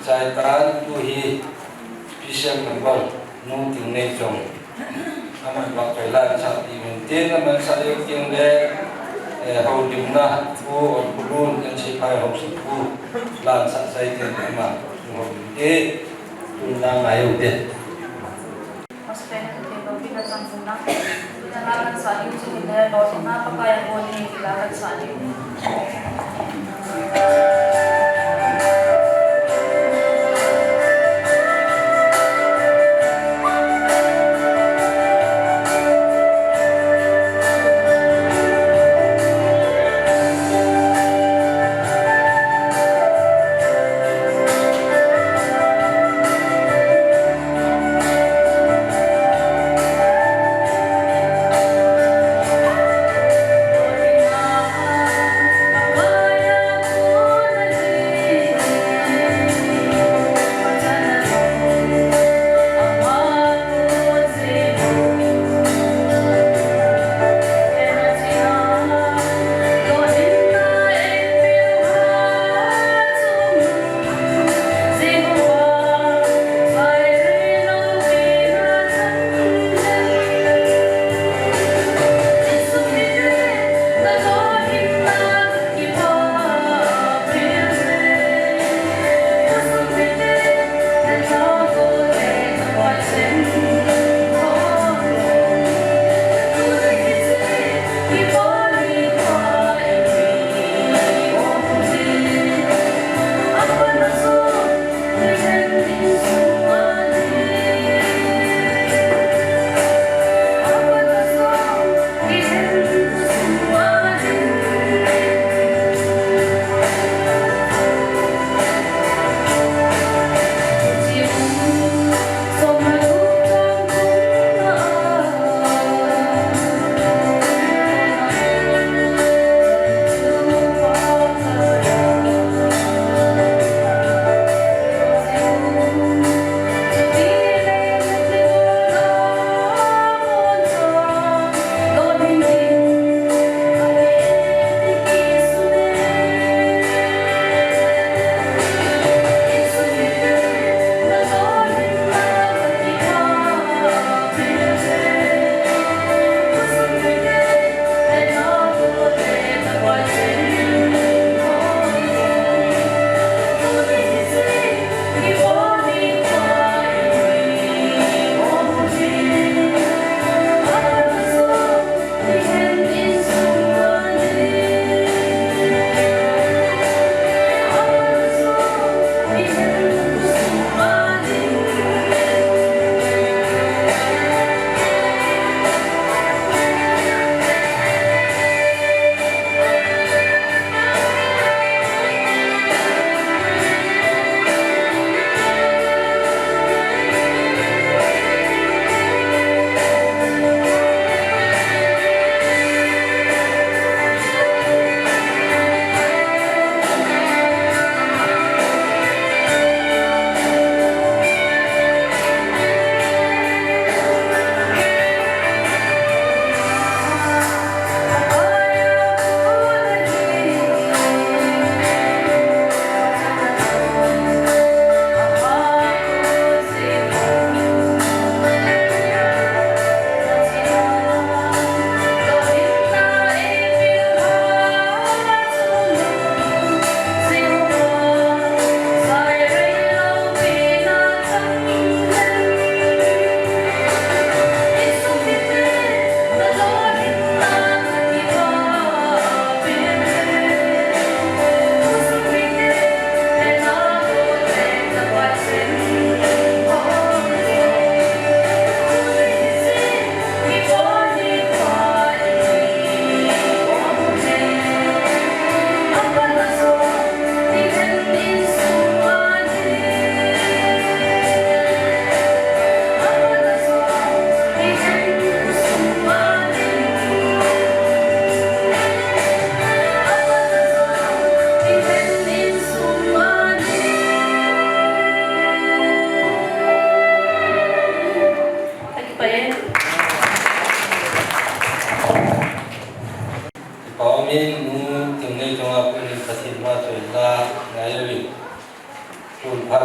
Saitan tu hi P C M member nu Tingneichong. Aman vak kai lansah ti min tin aman sa leu ting le, eh, houlimna pu on kulun kan si phai hou si pu lansah sai tin ama houlim te tun na ngai u te. Hospital te lo bi ka chang sung na. Ina la kan sa ni chu ni le lo na pa ka ya ko ni la kan sa ni.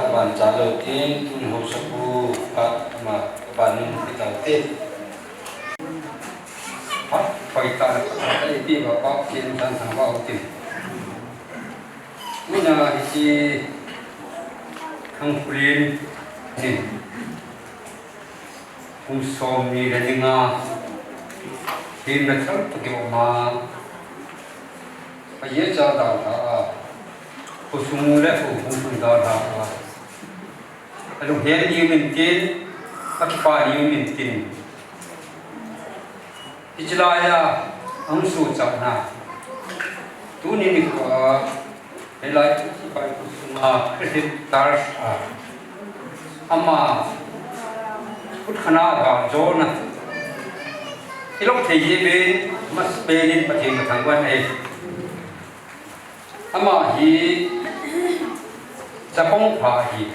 Ban cha lo tin, tun ho sapu, pat ma, ban nun pi tau te. Pat, pai ta, pat, pai ti ba, pat, kin san san ba, tin. Muna hi si, khang kulin, ni. Kum som ni le ni nga. Hin na chang tu ki ma. A ye cha da da a. Khosung le khohung sung dalha a. Alunghen ni min tin, akipa ni min tin. Hiche laiya, ahung suhchatna. Tuni nikho a, hilai Bible sunga Christian Church a, ama, kut khana ga jona. Ilok thei hi be, mas pe nin Pathen ka thangvah e. Ama hi, chapang pha hi.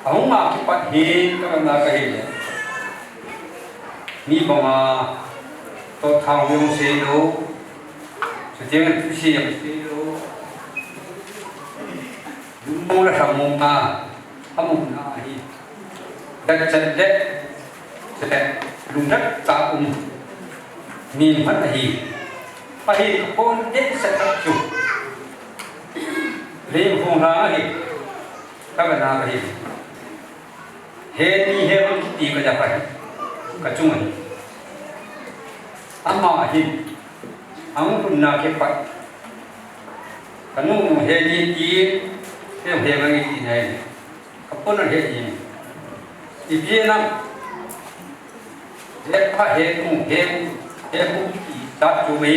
Ahung a kipat hin, ka na ka hi le. Mi banga, to thang yong sei lo. Chutiang thu sei yong sei lo. Lungmong le lhamong a, amuna hi. Datchet le, chule, lungdat tah um. Mi man ahi. Ahi, kon de sa tak chu. Leng hung la ahi. Ka ba na ahi. He ni he bang kiti ka ja ka hi. Ka chung ahi. Ama ahi. Ang kun na ke pat. Ka nu nu he ni ti. He he bang kiti na ahi. Ka pon he ni. Ipi na. He pa he nu he. He mu kiti. Ta chu me.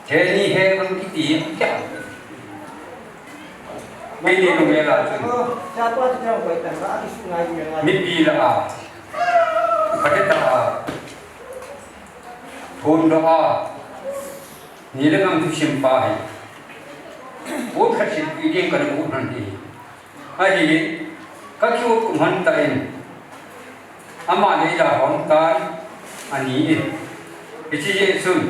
He ni he bang kiti. Kya? Mei ni lung e la chun. Mipi la a. Kati ta a. Thon do a. Ni le ngang thusim pa hi. Ut khat sim pi ding ka le ut nan hi. Ahi. Ka kiu kum han ta in. Ama nei da hon tan. Ani in. Hichi ye chun.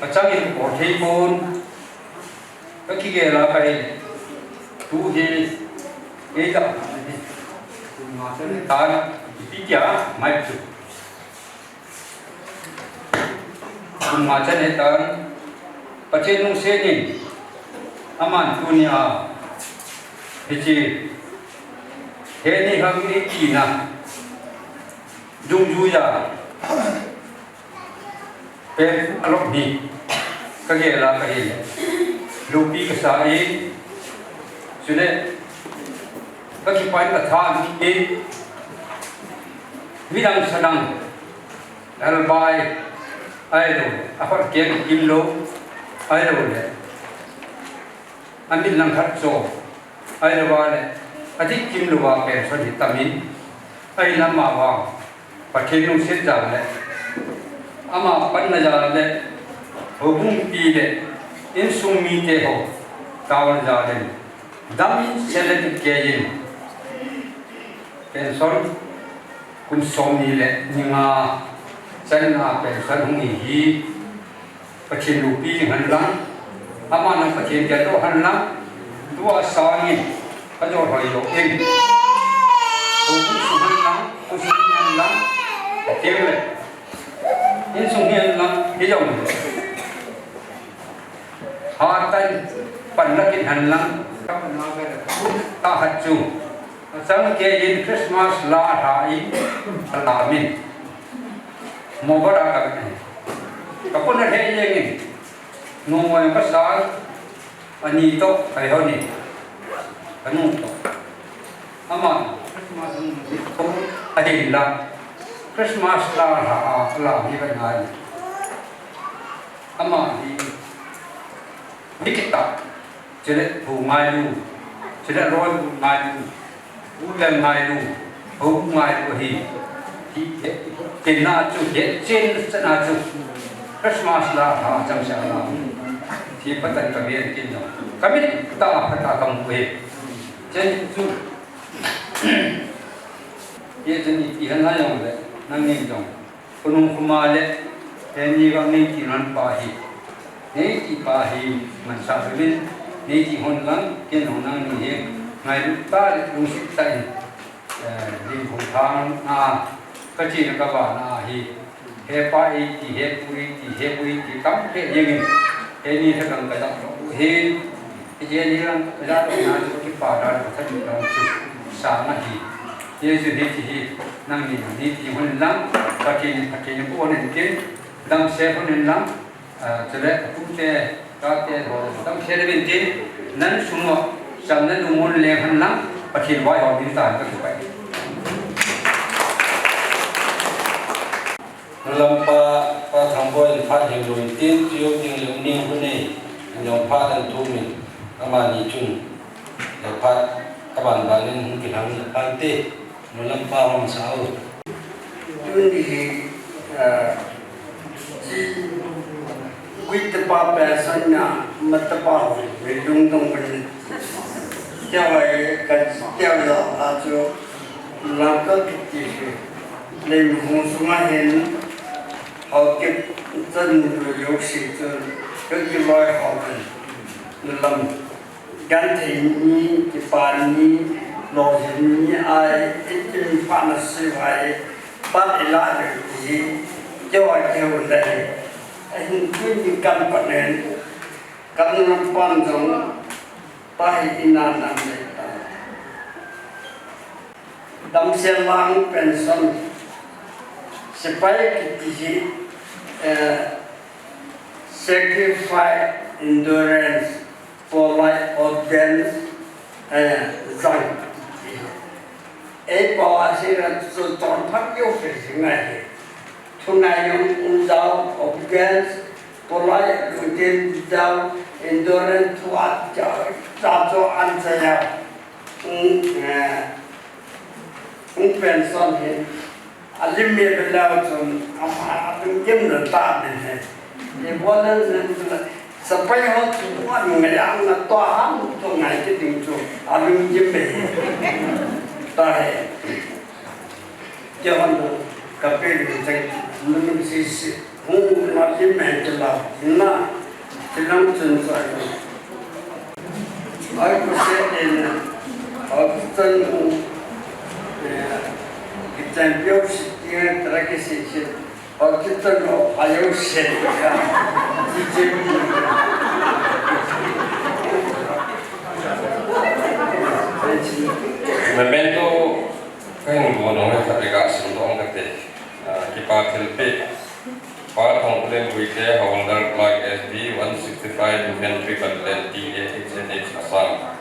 Ka chang in ka bol thei pon. Ka kigel a ka hi. Tu hi. Ei ta. Kun ma chan tan. Ipi kia mai chu. Kun ma chan tan. Pathen lungset in. Aman tuni a. Hichi. He ni hang ni kina. Dungjui a. Pen alok ni. Ka gel a ka hi le. Lupi ka sa e. Chule. Ka kipan ka tha ni e. Midang sadang. Albai. Ai lo. Apat ken kim lo. Ai lo le. Amin lang khat cho. Ahilou le, adik kim louva pension hi tamin, ahinla amavang, Pathen lungset jal le, ama panna jal le, houbung pi le, insung mite ho, taona jal in, damin, sel le kei in, pension, kum somni le ni nga, channa pension hung hi hi, Pathen loupi jing hen lang, aman jong Pathen geldoh hen lang, tua sangin, kajol hoi lou in. Houbung sung hen lang, khosung hen lang, Pathen le. Insung hen lang, hijong. Hatah in, panla kit hen lang, tahat chu. Achang kei in Christmas la lha in, alamin. Mobile a kavet ahi. Kapona he jeng in. Nungoi kasa, ani toh, kai ho ni. Kanu toh. Ama, Christmas ni toh, ahinla. Christmas la lha, la hi kai ngai. Ama hi. Nikita. Chule thu ngailu, chule loi ngailu, u le ngailu, ho ngailu hi. Hi, hi, ken na chu, hi, chen sa na chu. Christmas la, ha, chang sa la. Hi patan ka bien kin no. Ka mit ta, pata ka mu he. Chen chu. Ye chen i, i han la jong le, nang ni jong. Khonung khoma le, heni vang nei ti nan pa hi. Nei ti pa hi, mansa bevin, Nei ti hon lang, ken hon nang ni hi, ngailut tah le lungset tah in, eh, lim hon thang na, ka chi na ka ba na hi, he pa ei ti, he pu ei ti, he pu ei ti, tam pe jeng in, he ni he lang ka dak lo, he, he je ni lang ka dak lo na chu ki pa da ka sa ni lang chu, sa na hi, he chu he ti hi, nang ni, ni ti hon lang, Pathen, Pathen ko hon in tin, dam se hon in lang, Ah, chule, atute, tate, ho, tam se le bin tin, nan sung u, cham nan u mun le han lang, Pathen vai ho din tan ka tu pai. Lampa, pa Thangboi in phat hin lum tin, tu yo ding le ning hu nei, in jong phat an tu min, amani chun, le phat, aban ban in hung kilang le pan te, nu lampa hong sa u. Tuni hi, ah, chi, gui te pa pa san na, ma te pa ho, mi lung dong kan. Tia wai, ka, tia wai la, a chu, lang ka ki ti hi. Le mi hung sung a hin, hao ki, chan mi lu yo si chu, ka ki loi hao kan. Lam. Genthei ni, kipa ni, lolhing ni ahi, i, i, phat na sei uva hi, phat i la ding ti hi, keiho, keiho le hi. Ahin tuni kan pat nen, kan lam pan jong, pa hi i na nam le ta. Damsel lang pension, sepai kiti hi, eh, sacrifice, endurance, polite audience, eh, zang. Ei pau a sira chu ton phat yo fe singa hi. Thunai yong un dau, obedience, polite, routine dau, endurance, thua, cha, cha cho an cha ya. Un, eh, un pension hi. Alim me bela chun, ama, alim gim na ta bin he. Ye bolan nan la, sapai ho chu, wan ngai ang na to ham, to ngai ke ding chu, alim gim be he. Ta he. Ke hon ka pe ni chang, mun si si. Hung ma ki men ki la, na, ki lam chun sa ki. Ai ko se en, au ki tan u, eh, ki tan pio si ki tra ki si si, au ki tan u, ai u se ka, ki je. Memento, ka hin go nong le khat le ka sim dong ka te, ah, kipa thilpeh. Pa Thangpulen Guite, Havildar Clerk S D, one sixty-five Infantry Battalion, T A H N H, Assam.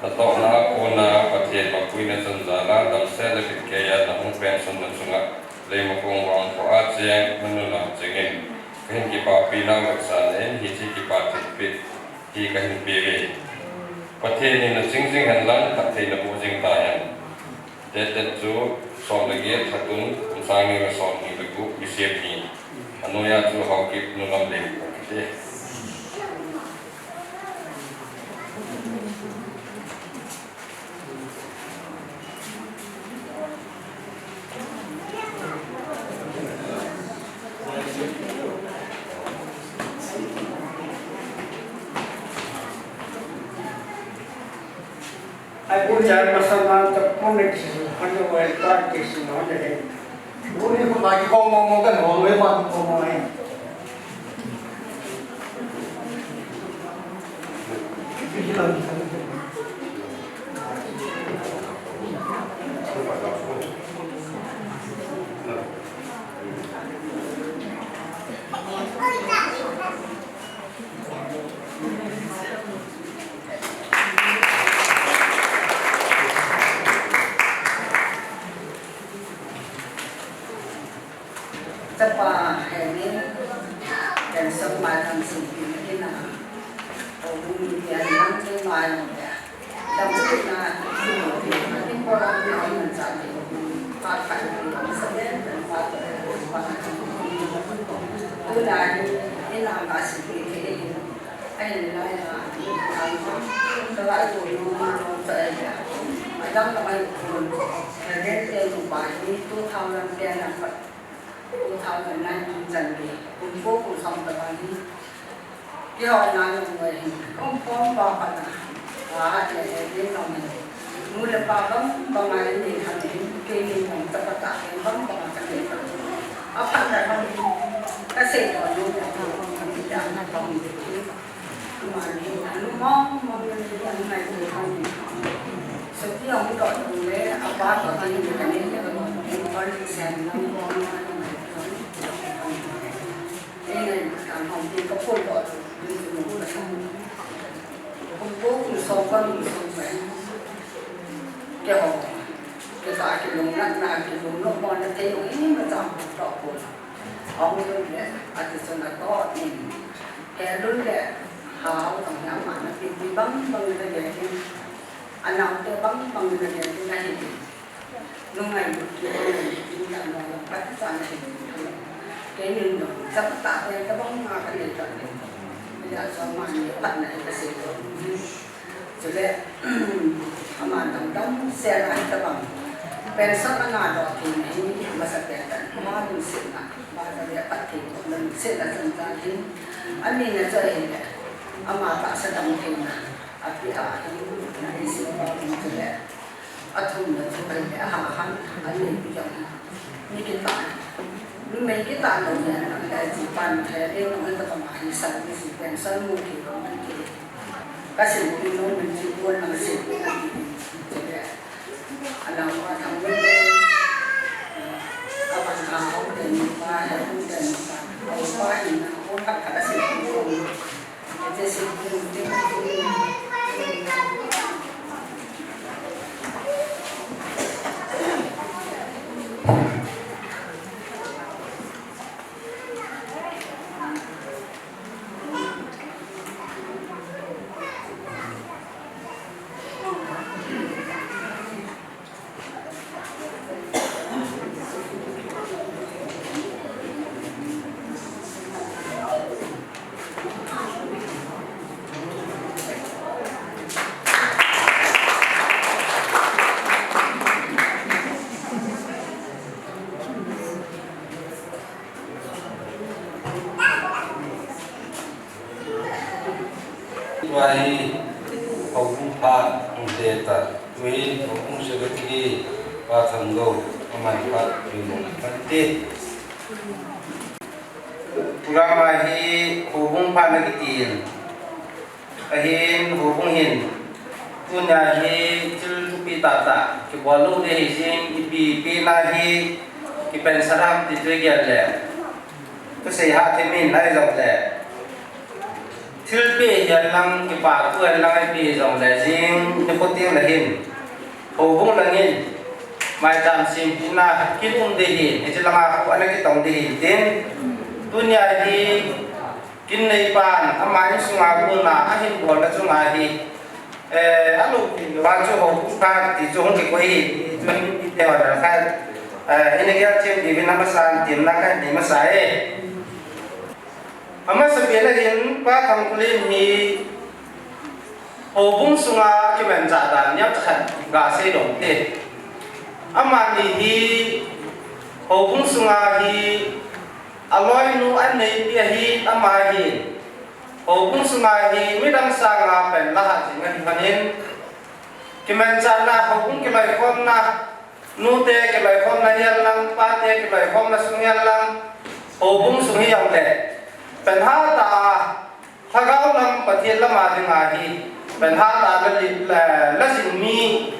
Natohna a kona Pathen mapuina chonjal a damsel le bitkeija nahung pension na chunga Leimakhong vangkho a cheng nanu lam chengin kahin kipapi nau vetsahna in hiche kipa thilpeh hi kahin peuve. Pathen in naching jing hen lang, phatthei naboh jing tahen. Date chu som le get, Lha thum, kum sang ni le som ni le gup, Nisiam ni. Anoiya chu Haokip nu lam leng kiti. Ai, bu jar masama ta pone kisi, hanya wai ta kisi, hanya he. Bu ni ko magi ko mo mo kan ho, wai ma ko mo ai. Chapa heni, pension mai thang sing pin kina. O dum ni pian lang te mai lang te. Dam sing na, sing mo pin, ni ko lang ni hoi man cha ni. Pa pa ni ko sa ne, pa pa ni ko. Tu na ni, ni na ma sing pin ke. Ahin lai a, ka lai ko nu ma lo ta e ya. Madam ka mai ko. Ka den te nu pa ni two thousand ten a pa. Two thousand nine chan ke. Kum ko kum som ta pa ni. Kihona nung ngai hin, kong pom ba pa na, a, le, le, le, nung hin. Nu le pa bang, bang ai ni, han hin, ke ni nung ta pa ta, bang, bang ta ke ta. A pa na bang, ka se ko nu, ka ni ta na bang ni. Ma ni, nu mo, mo ni, ni, ni, ni, ni. So, ti ang ko nu le, a pa ko ni, ni, ka ni, ni, ni, ni, ni, ni, sen, ni, ni, ni, ni, ni, ni. Anau te bang bang na le na hi. Nung ai lu ki nung ai lu ki na no la pa sa na hi. Ke ni no sa pa ta ke ta bang ma ka le ta le. Ya sa ma ni pa na ka se lo. Chule ama dam dam se na ta bang. Pension ana do ki ni ma sa pe ta. Ma ni se na. Ma ta le pa ki ko na se na san ta hi. Ani na cha hi. Ama ta sa dam ki na. Api a hi na isi pa ni chule. Athumna chu ahile, aha khan, anei pi jong hi. Mi kitah, numei kitah lou hi, ana lai chi pan the, le nung hin ta pa ma hi sa, ni si pen san mu ki lou, ni ki. Ka sin pi lou, min chi pon na sin pi na ki. Chule, ana ma thang ni, aban a hau te ni pa, he hau te ni pa, hau pa hi na, hau pa ka sin pi lou. Tua hi houbung phat hung te ta, tua hi houbung secretary Pa Thanglo, aman phat hung mong kan te. Program a hi houbung phat na kitin, ahin houbung hin, tunia hi thil thupi tah tah kibol lou ding ahi jing, ipi ipi na hi kipen salam ti tui gel le. Tusei ha themin nai jong le. Thilpeh hihen lang, kipathu hihen lang, ipi hijongle jing nikho teng le hin, houbung langin maicham sempina kin um ding ahin, hiche langa khu ana kitong ding ahin tin, tunia hi kin neipan ama insunga kona ahin bolna chunga hi, eh, alou kin va chu houbung khat ti chu hung kikoi hi, chu hin ti te ho khat, eh, ina gel chem diuvin amasan tin na khat ni masa e. Amasapen a hin Pa Thangkholen hi houbung sunga kimanchah dan neocha khat gasei dong te. Amani hi houbung sunga hi aloinu anneipi ahi, ama hi houbung sunga hi midang sanga pen la hat jing ahi lhonin, kimanchahna houbung kiloikhomna, nute kiloikhomna hihen lang, pate kiloikhomna sung hihen lang, houbung sung hijongle, pen hatah a, lhagao lam Pathen lama dinga hi, pen hatah a la, la, la jing mi,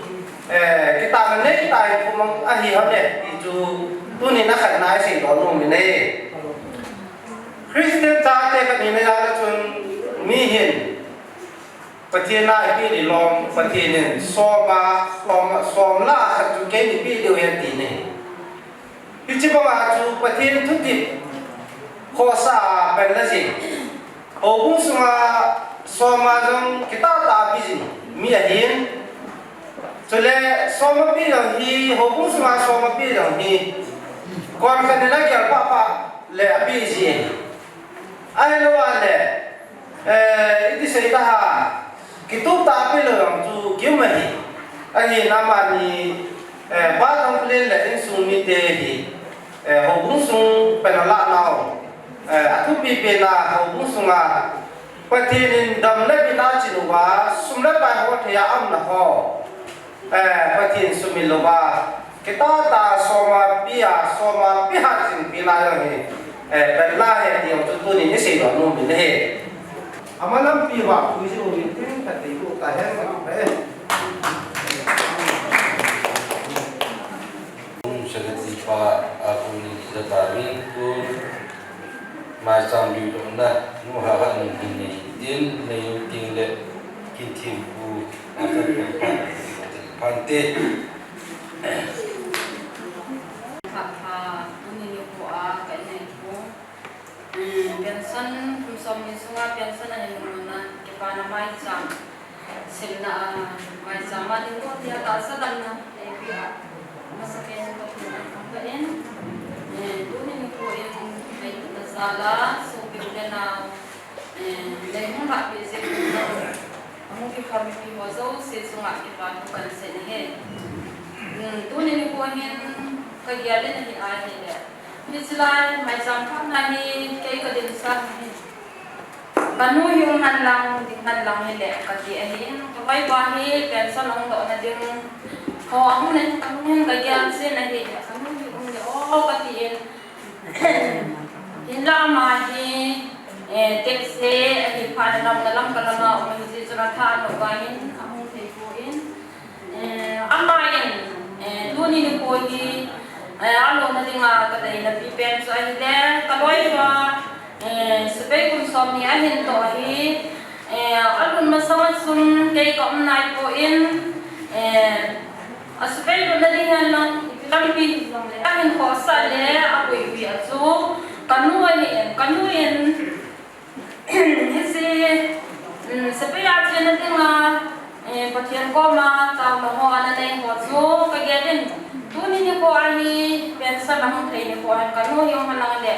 eh, kitahna neitah in khomang ahi lhon e, ti chu tunin akhatna isei doh nom in ahi. Christian chate khat hina jal a chun mi hin, Pathen a ipi dilom, Pathen in som a, som, som lah a khat chu keima ipi diu ahi ati ne. Hiche banga chu Pathen thutep khohsah a pen la jing. Houbung sunga som a jong kitah tah a pe jing mi ahin. Chule som a pe jong hi, houbung sunga som a pe jong hi, kon khat in agel pahpah le ape ji ahi. Ahilou a le, eh, iti sei ta ham, kitup tah a pe lou jong chu kium ahi. Ahin amani, eh, Pa Thangkholen le insung mite hi, eh, houbung sung pen alah nau, eh, athupi pen a houbung sunga Pathen in dam le vin achin uva, sum le pai ho thei a aumna ho, eh, Pathen sumil louva, kitah tah a soma pia, soma pia chin pina jong hi, eh, vet la ahi ti jong chu tunin isei doh nom in ahi. Ama lampi uva pui jing uvin tin katei u tahen. Kum sagih pa a kum ni jat a ring tu maicham lui dohna nu ha ha ni ni nei tin nei u ting le kin thim pu a ka kum pa phan te. Pha pha uni ni ko a ka nei ko. Pension kum som ni sunga pension a hin nuna kipana maicham. Simna a, maicham a ding ko tia tahsa damna, eh, pia. Masapen ko tia thangvah in, eh, tuni nikho in, eh, tuna jal a, sopi u le nao, eh, lei hung lhahpi jing u, ahung kikhom mipi ho jouse chunga kipa thu kahin sei ahi. Hmm, tuni nikho hin, kagel in ahi ahile. Hiche lai, maicham phatna hi, kei kadin sah ahi. Kanu hi um hen lang, ding hen lang hile, kati ahin, kaloipa hi pension ahung dohna ding ho ahung nei, kanu hin kagel jin ahi, kanu hi um le o, kati in. Hinla ama hi, eh, tekse ahi phat in lamna lam kalama um ahi, jeh chun atha lou vangin, ahung thei poi. Eh, ama in, eh, tuni nikho hi, eh, alona dinga kadeina pipen chu ahile, kaloipa, eh, sepai kum somni ahin toh hi, eh, alhun masang a chun kei kaum naipoi, eh, asepai lutna ding hen lang, ipi lampi hijongle, ahin khohsah le, apuipi a chu, kanu ahin, kanu in, Hiche, um, sepai a chena dinga, eh, Pathen koma taona ho ana nei ho chu kagel in, tuni nikho a hi pension ahung thei nikho hin kanu hi um hen lang le,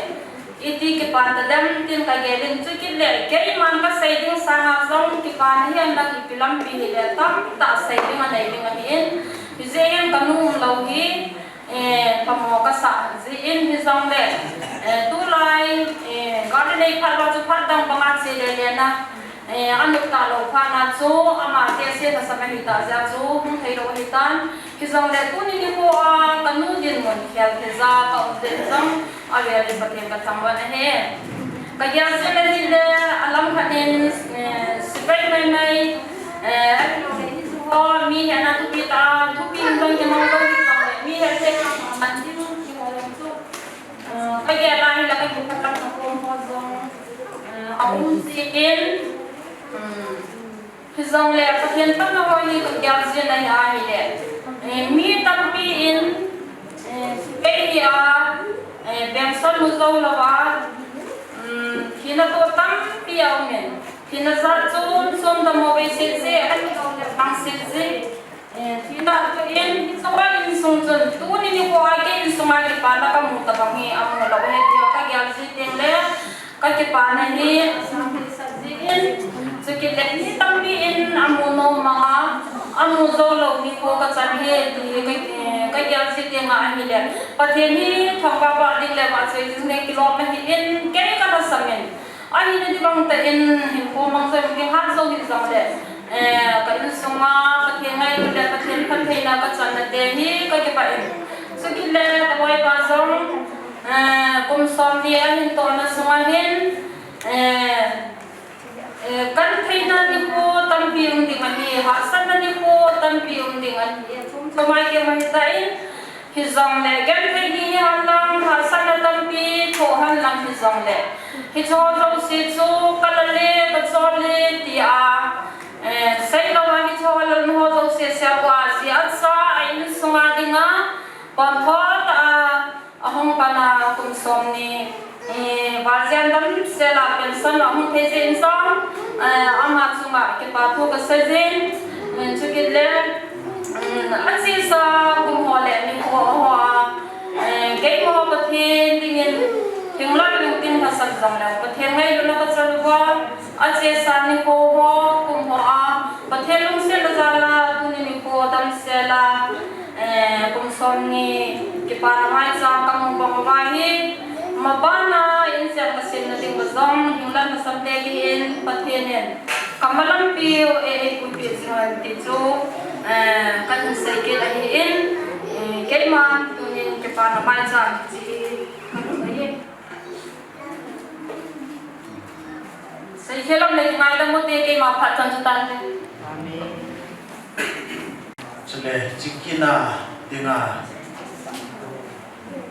iti kipa tadem tin kagel in, chukit le keiman kasei ding sanga jong kipana hi hen lang ipi lampi hile tamtah sei ding anei ding ahin, hijeh hin kanu umlou hi, Eh, phamo kasah jeh in hijongle, eh, tulai, eh, gari nei phat uva chu phat dang banga che le le na, eh, anop talou phat na chu, ama tekse lhasam ahitah jeh a chu, hung thei lou ahitan. Hijongle tuni nikho a, kanu dinmun khel theija, kaum jeh jong, avel in Pathen kathangvah ahi. Kagel jin ahile, alam khat in, eh, sepai mai mai, eh, ahilou le hiche ho, mi hetna thupi tah, thupi in jong kimang jong hi jong le, mi het thei man ding, ti ho jong chu, eh, kagel a hile, kakiphatlam na kom ho jong, eh, aum jeh in, um, Hijongle, Pathen phatna ho hi kagel jin ahi ahile, eh, mi tampi in, eh, sepai hi a, eh, pension mu jou louva, um, thina toh tampi aumin. Thina jat chom chom damo vei set je, ahilou le pang set je. Eh, thina toh in, hiche a insung chun, tuni nikho a kei insunga kipana kamu tabang hi, amu lou ahi tia kagel ji teng le, kakipana hi, asang thei sah jin, chukit le mi tampi in amu nom manga, amu jou lou nikho kachan hi, ti ka, eh, kagel ji teng a ahile. Pathen hi thangvah vah ding le vahchoi ding le kilom ahin, kei kalhasam in. Ahina ding bang tah in, hinkho mang jou, ding hat jou hijongle. Eh, ka insunga, Pathen ngailut le, Pathen phattheina kachanna te hi kakipah in. Chukit le, kaloipa jong, eh, kum somni ahin tohna sunga hin, eh, eh, gentheina nikho tampi um ding ahi, hahsatna nikho tampi um ding ahi, chom chom a kei ma hitan, hijongle genthei ni hi hen lang, hahsatna tampi thoh hen lang hijongle, hicheho jouse chu kala le, kachol le, tia, eh, seilouva hicheho lolhin ho jouse sel uva, jeh a chu a insunga dinga, pon thotah a, Ahung pan a kum somni, eh, val jen damsel a pension ahung thei jeh in jong, eh, ama chunga kipa thu kasei jin, eh, chukit le, um, achesa kum ho le nikho ho a, eh, keiho Pathen dingin, hinglai lungtin kasan jongle, Pathen ngailutna kachan uva, Achesa nikho ho, kum ho a, Pathen lungsetna jal a, tuni nikho damsel a, eh, kum somni kipana maicham kamu bang uva hi, Mabana in siam ka simna ding ka zong, hinglam na samte ki in, Pathian in. Kamalam piu e e kun pi zingan ti chu, eh, kan sei kit ahi in, eh, keima tunin kipana mai chan chi kan bai in. Sei khelam le ngai da mo te keima phat chan chu tan. Amen. Chule, chikina dinga,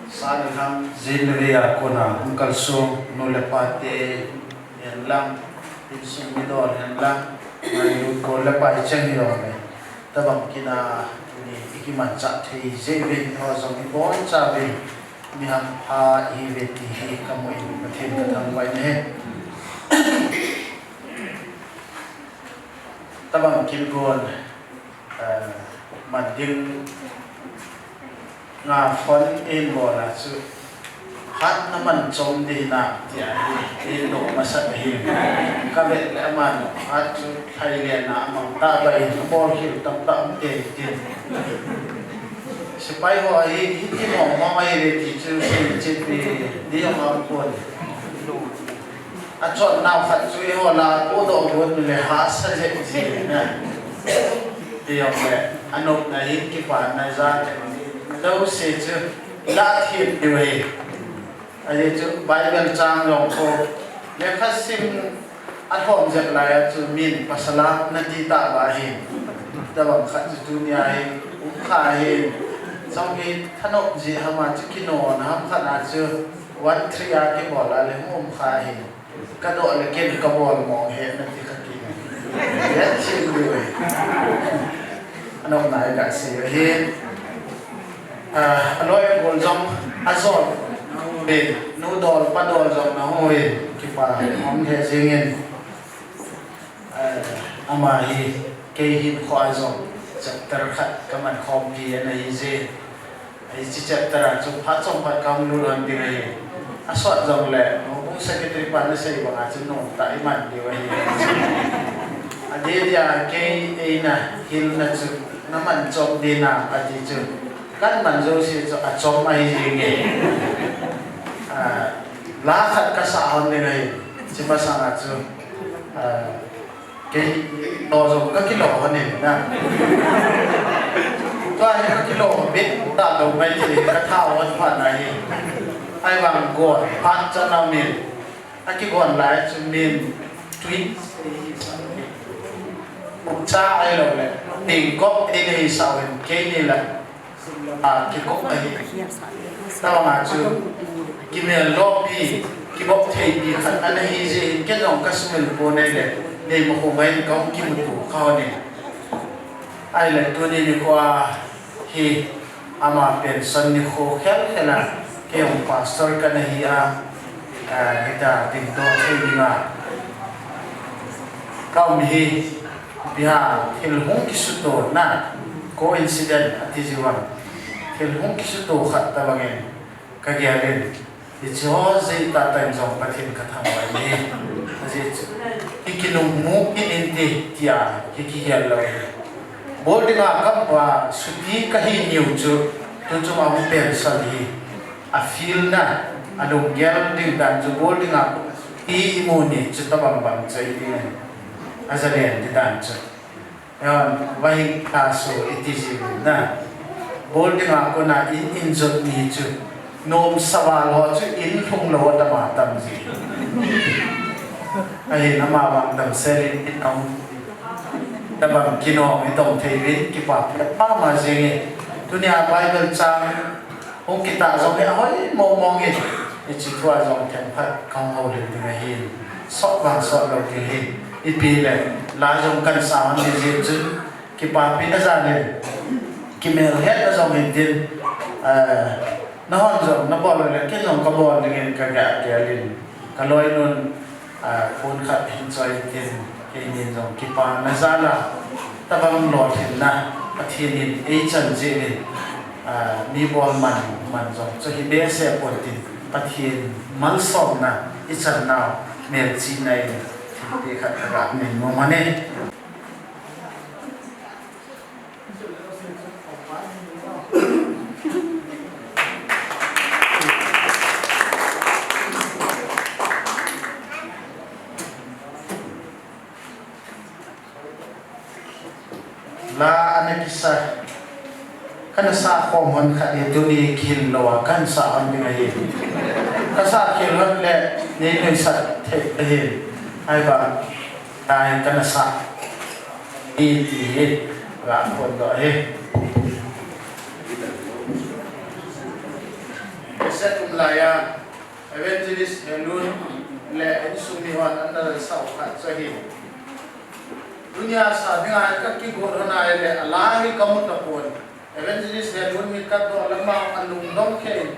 sa le lam, zin le vei a kona, hung kalsong, nu le pa te, hen lang, insung midol, hen lang, ngailut bol le pai cheng hi jong le. Tabang kina, tuni, i kimanchah thei jeh uvin, ho jong i boncha uvin, mi hampha i hi uve ti hi, ka mu in, Pathen ka thangvah in ahi. Tabang kin gon, eh, man ding nga phone in bol a chu, hat na man chom ding na, tia hi, in lo masa hi. Ka vet le aman, hat chu thai le na amang ta ba in, bol khel tam tam te tin. Sepai ho hi, hiti mong mong ahi ve ti chu, si chi pi, di jong am kon. Achon nau khat chu eiho la, ko do gon le hahsa jeh jeh na. Ti jong le, anop na hin kipana ja te. Lo se chu, la thiam diu ahi. Ajeh chu Bible chang jong ko. Lekha sim alhom jep lai a chu min pasal a na ti ta ba hi. Tabang khat chu tunia hi, um kha hi. Chong hi thanop ji hama chu kinon ham khat a chu one three a kibol a le um kha hi. Ka doh le ken ka bol mo he na ti kha ki. Ya chin diu ahi. Anop nai ka si ahi. Ah, aloi bol jong, ajol. Be, nu dol, pa dol jong na hui, kipa, hom he jingin. Ah, ama hi, kei hin kho a jong, chapter khat ka man khom pi ana hi je. Hiche chapter a chu phat chom phat ka hung lut lhon ding ahi. Asot jong le, houbung secretary pa na sei banga chu nom tah i man diu ahi. Adeh dia kei eina hilna chu na man chom ding nam ati chu. Kan man jouse chu achom ahi jing e. Ah, la khat ka sa hon ding ahi. Hiche masang a chu, ah, Kei, to jong ka kilo hon in na. Tua hi ka kilo bit ta lo mai ti ka tha hon pha na hi. Ahivang gon phat chan a min. A kigon lai chu min tui. Cha ahilou le. Ding kop ei nei sa uvin kei ni la. A, kikop ahi. Tabang a chu, kimel lopi, kibop thei pi khat ana hi jeh in, ken jong ka sumil pon ahile, nei ma khu mai in ka hung kimuto kha hon in. Ahile, tuni nikho a hi, ama pension nikho khel khel a, kei jong pastor kana hi a, a, hita dingdoh thei dinga ka um hi. Ipi ham, thil hung kisuto na, coincidence ati jiu vang. Thil hung kisuto khat tabang in, ka gel in, hiche ho jeh tah tah in jong Pathen ka thangvah in ahi. Ajeh chu, hi kinung mu in in ti, tia, hi kigel lou hi. Bol dinga ka um a, chuti ka hi niu chu, tu chung a hung pension hi. A feel na, a lunggel ding dan chu bol dinga, chuti i mu ni chu tabang bang chu i ti ngai. A jalen ti dan chu. Ahin, vahin kha so i ti ji na. Bol dinga kona in, in jot ni chu. Nom sa val ho chu in lhung lou a tam a tam ji. Ahin ama vang damsel in in aum. Tabang kinom i tong thei uvin kipa pha ma jing e. Tunia Bible chang Hung kitah jong hi ahoi mong mong in, hiche thu a jong themkhat kahung houlim ding ahin, sot vang sot lou ding ahin, ipi le, la jong kan sa hon ding jeh chun, kipapina jal in, kimelhetna jong hin tin, eh, nahon jong nabol le, ken jong kabol ding in kagel in, kaloinun, A, pon khat hin choi tin, keinin jong kipana jal a, tabang lolhinna, Pathen in eichan jeh in, a, mi bol man, man jong chu hi behseh pon tin, Pathen malsomna, ichan nau, melchihna in, thilpeh khat kaga nei nom ahi. Ka ana kisa, kana sa khom hon khat hi tuni kihil lou a, kana sa hon ding ahi. Ka sa khel hon le, nei nuisat thei ahi. Ahivang, ai kana sa. Iti hi, ga phondoh ahi. Set um laiya, Evangelist Helun le insung mi hon ana sa u khat chu ahi. Tunia sa dinga ka kigot hon a le, ala hi ka mu tapon. Evangelist Helun hi ka doh lama a lungdong kei.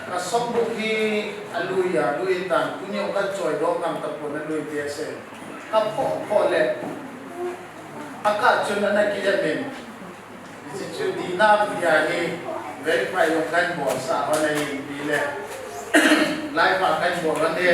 Ka songbook hi alui a, lui tan, tunia ka choi doh ngam tapon alui ti ase. Ka phoh phoh le, a ka chun ana kilemin. Hiche chu dina pu dia hi, verify jong kahin bol sa hon ahi ti le. Live a kahin bol hon e.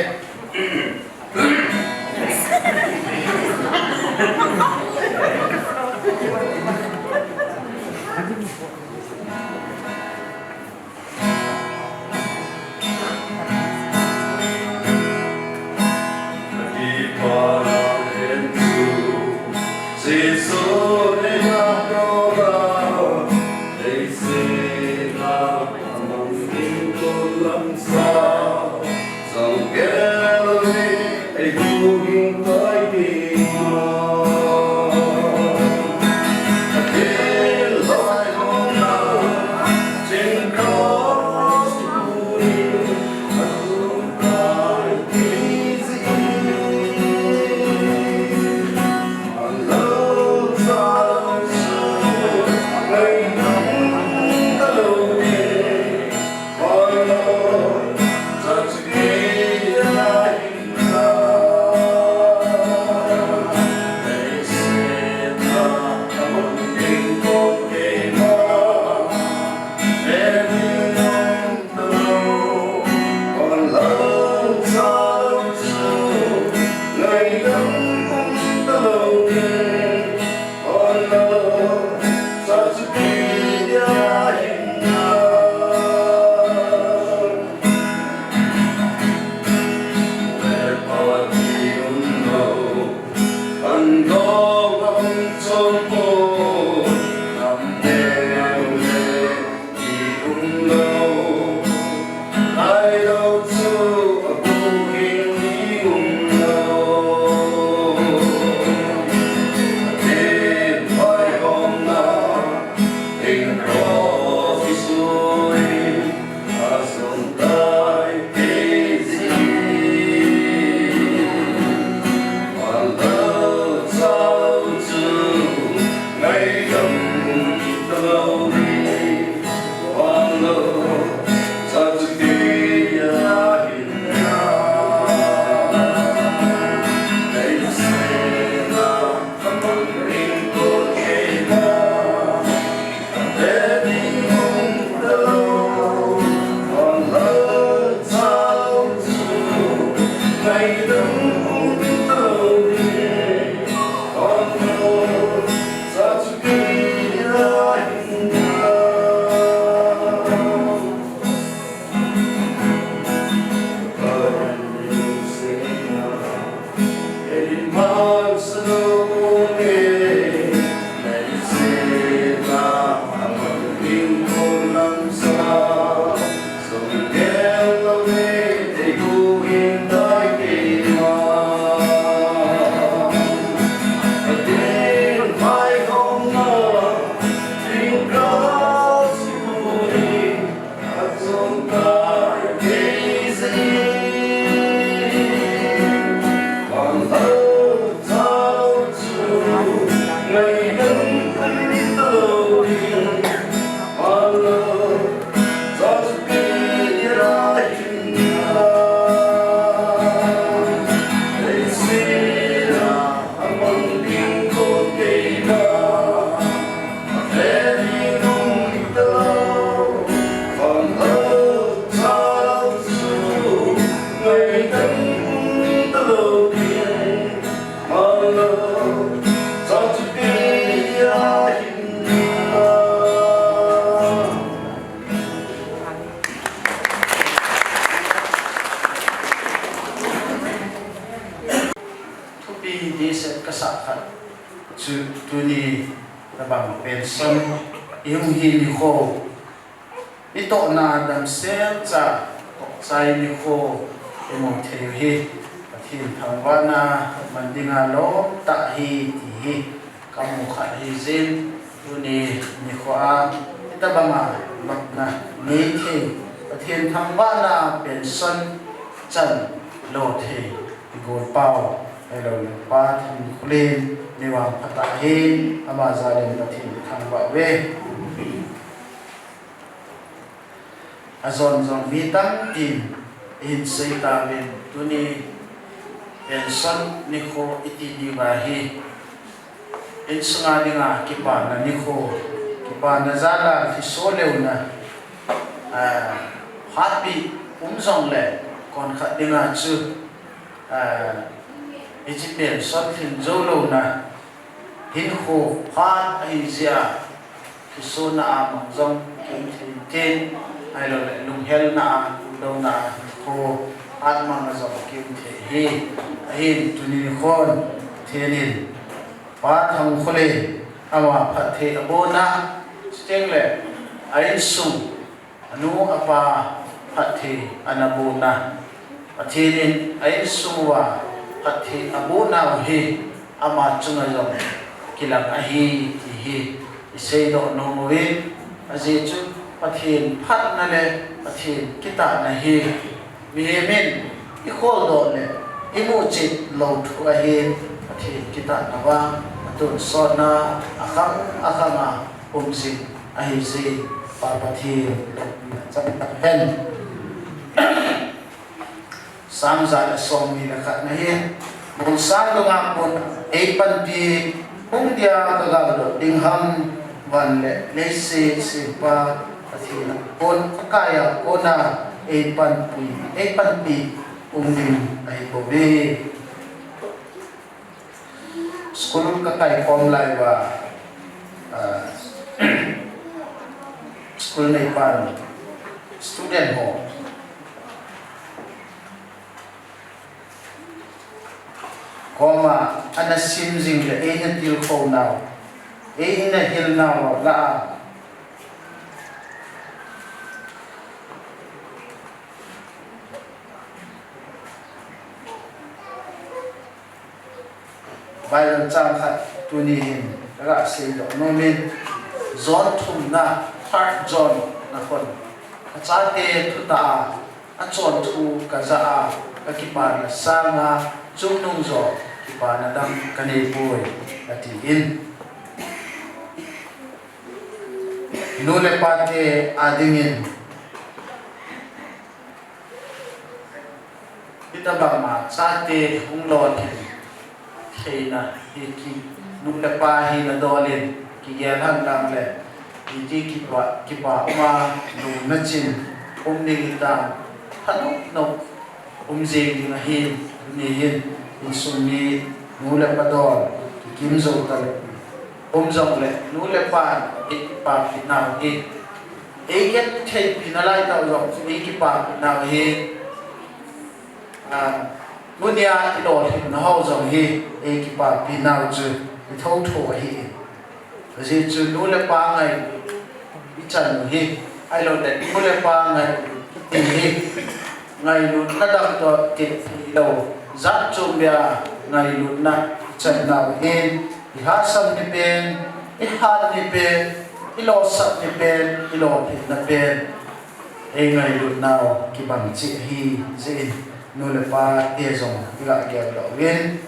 Tabang pension ihung hi nikho, itohna damsel cha, tohchai nikho imu thei u hi Pathen thangvahna man dinga lom tah ahi ti hi kamu kha ahi jeh in, tuni nikho a itabanga lopna nei thei, Pathen thangvahna pension chan lo thei, igolpau, ahilou le Pa Thangkholen, nivang phatah in, ama jal in Pathen thangvah uve. Ajon jong mi tamtin ihin sei tauvin, tuni pension nikho iti diu ahi. Insunga dinga kipana nikho, kipana jal a thiso leuna, ah, hatpi um jongle, konkhat dinga chu, ah, hiche pension lhin jou louna hinkho phat ahi jeh a, kisona a mang jong kium thei in tin, ahilouleh lunghelna a, lungdonna a, hinkho phat mang a jong kium thei ahi. Ahin tuni nikhon, Pathen in Pa Thangkholen ama phatthei abohna, chuteng le a insung, anu apa phatthei ana bohna, Pathen in a insung uva phatthei abohnau hi ama chunga jong kilang ahi ti hi iseidoh nom uvin, ajeh chu Pathen phatna le Pathen kitahna hi mihem in ikholdoh le imuchet lou thu ahin, Pathen kitahna vang atonsotna akhang akhang a um jing ahi jeh in, Pa Pathen loupina chang tah hen. Psalm ja le somni le khat na hi, Molsang dunga kon eipanpi, hung dia kagaldoh ding ham, van le leiset sempa Pathen a kon, akai a kona eipanpi, eipanpi um ding ahibouve. School kakai khom lai uva, ah, school neipan, student ho koma ana sim jing le eina tilkhou nau, eina hil nau lah a, Bible chang khat tuni hin kaga seidoh nom in, John thumna, third John na khon, kachate thutah a, achon thu kajah a, kakipana sanga chungnung jo kipana dang kaneipoi, atin. Nu le pate adingin, hitabang a chate hung lolhin theina hi ki, nu le pa hina dol in kigel hen lang le, iti kipa, kipa uma lungna chin um ding hitam, thanop nop um jing ding ahin, tuni hin insung mi nu le pa dol kikim jou tale, um jongle nu le pan eikipapi nau hi, eigentheipi nalai tah jong chu eikipapi nau hi, ah, tunia ilolhinna ho jong hi eikipapi nau chu ithou thou ahi. Ajeh chu nu le pa ngailut ichan u hi, ahilouleh nu le pa ngailut iti hi, ngailutna dang toh kit hilou, jat chom bea ngailutna ichan nau hin, ihahsam ni pen, ihat ni pen, ilosap ni pen, ilolhinna pen, eingailutnau kibang cheh ahi jeh in, nu le pa te jong iga geldoh uvin.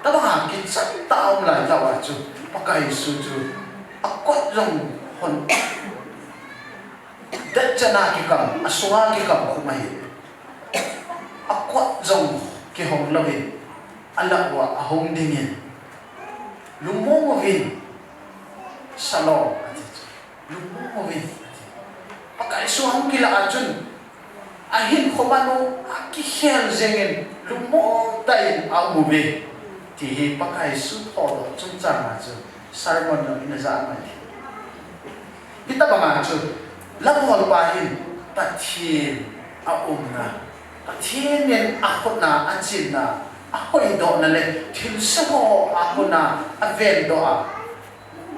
Tabang a kichat tah a um lai tah uva chu, Pakai Jesu chu akot jong hon, detchan a kikam, asunga kikam khum ahi. Akot jong kihong louvin, alah uva ahung dingin, lungmong uvin, Shalom, ati chu. Lungmong uvin, ati. Pakai Jesu ahung kilah a chun, ahinkho manu akikhel jengin, lungmong tah in aum uve, ti hi Pakai Jesu thodoh chungchang a chu sermon jong ina ja mai thei. Hitabang a chu, Lamholpa hin Pathen aumna, Pathen in akhutna, achinna, ahoidohna le thilse ho a kona avendoh a,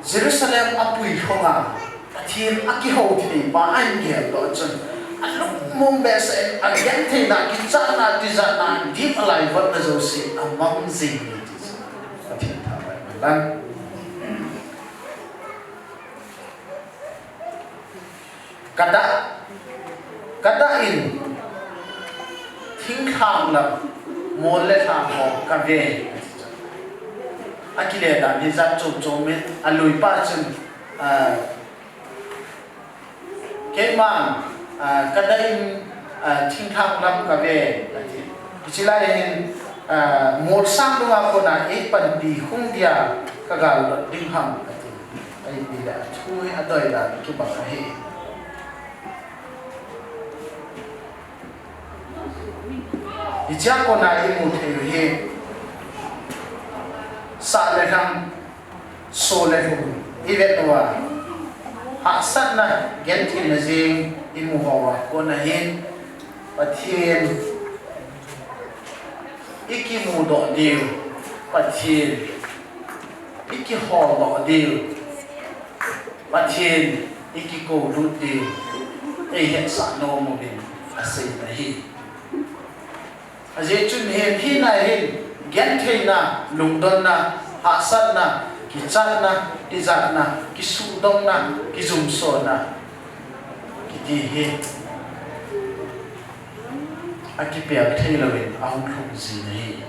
Jerusalem apui khonga Pathen akihou thei pa ahin geldoh chun, alungmong behseh in agentheina, kichatna, tijatna, dip alaivotna jouse amang jing e ti chu Pathen thangvah in lang. Kadah, kadah in, thinglhang lam, mol le lhang ho kave. Akile dan hi jat chom chom in, alui pa chun, ah, keiman, ah, kadah in, ah, thinglhang lam kave, ati. Hiche lai hin, ah, molsang dunga kona eipanpi hung dia kagal lot ding ham, ati. Ahinla athu hi adoi dan kibang ahi. Hichea kona imu thei u hi, sah le lhang, so le lhung ivet uva, hahsatna, gentheina jeng imu houva kona hin, Pathen ikimudoh diu, Pathen ikiholdoh diu, Pathen ikikoulut diu eihetsah nom uvin aseina ahi. Ajeh chu mihem hina hin gentheina, lungdonna, hahsatna, kichatna, tijatna, kisuhdongna, kijumsona kiti hi akipel thei louvin ahung lhung jin ahi.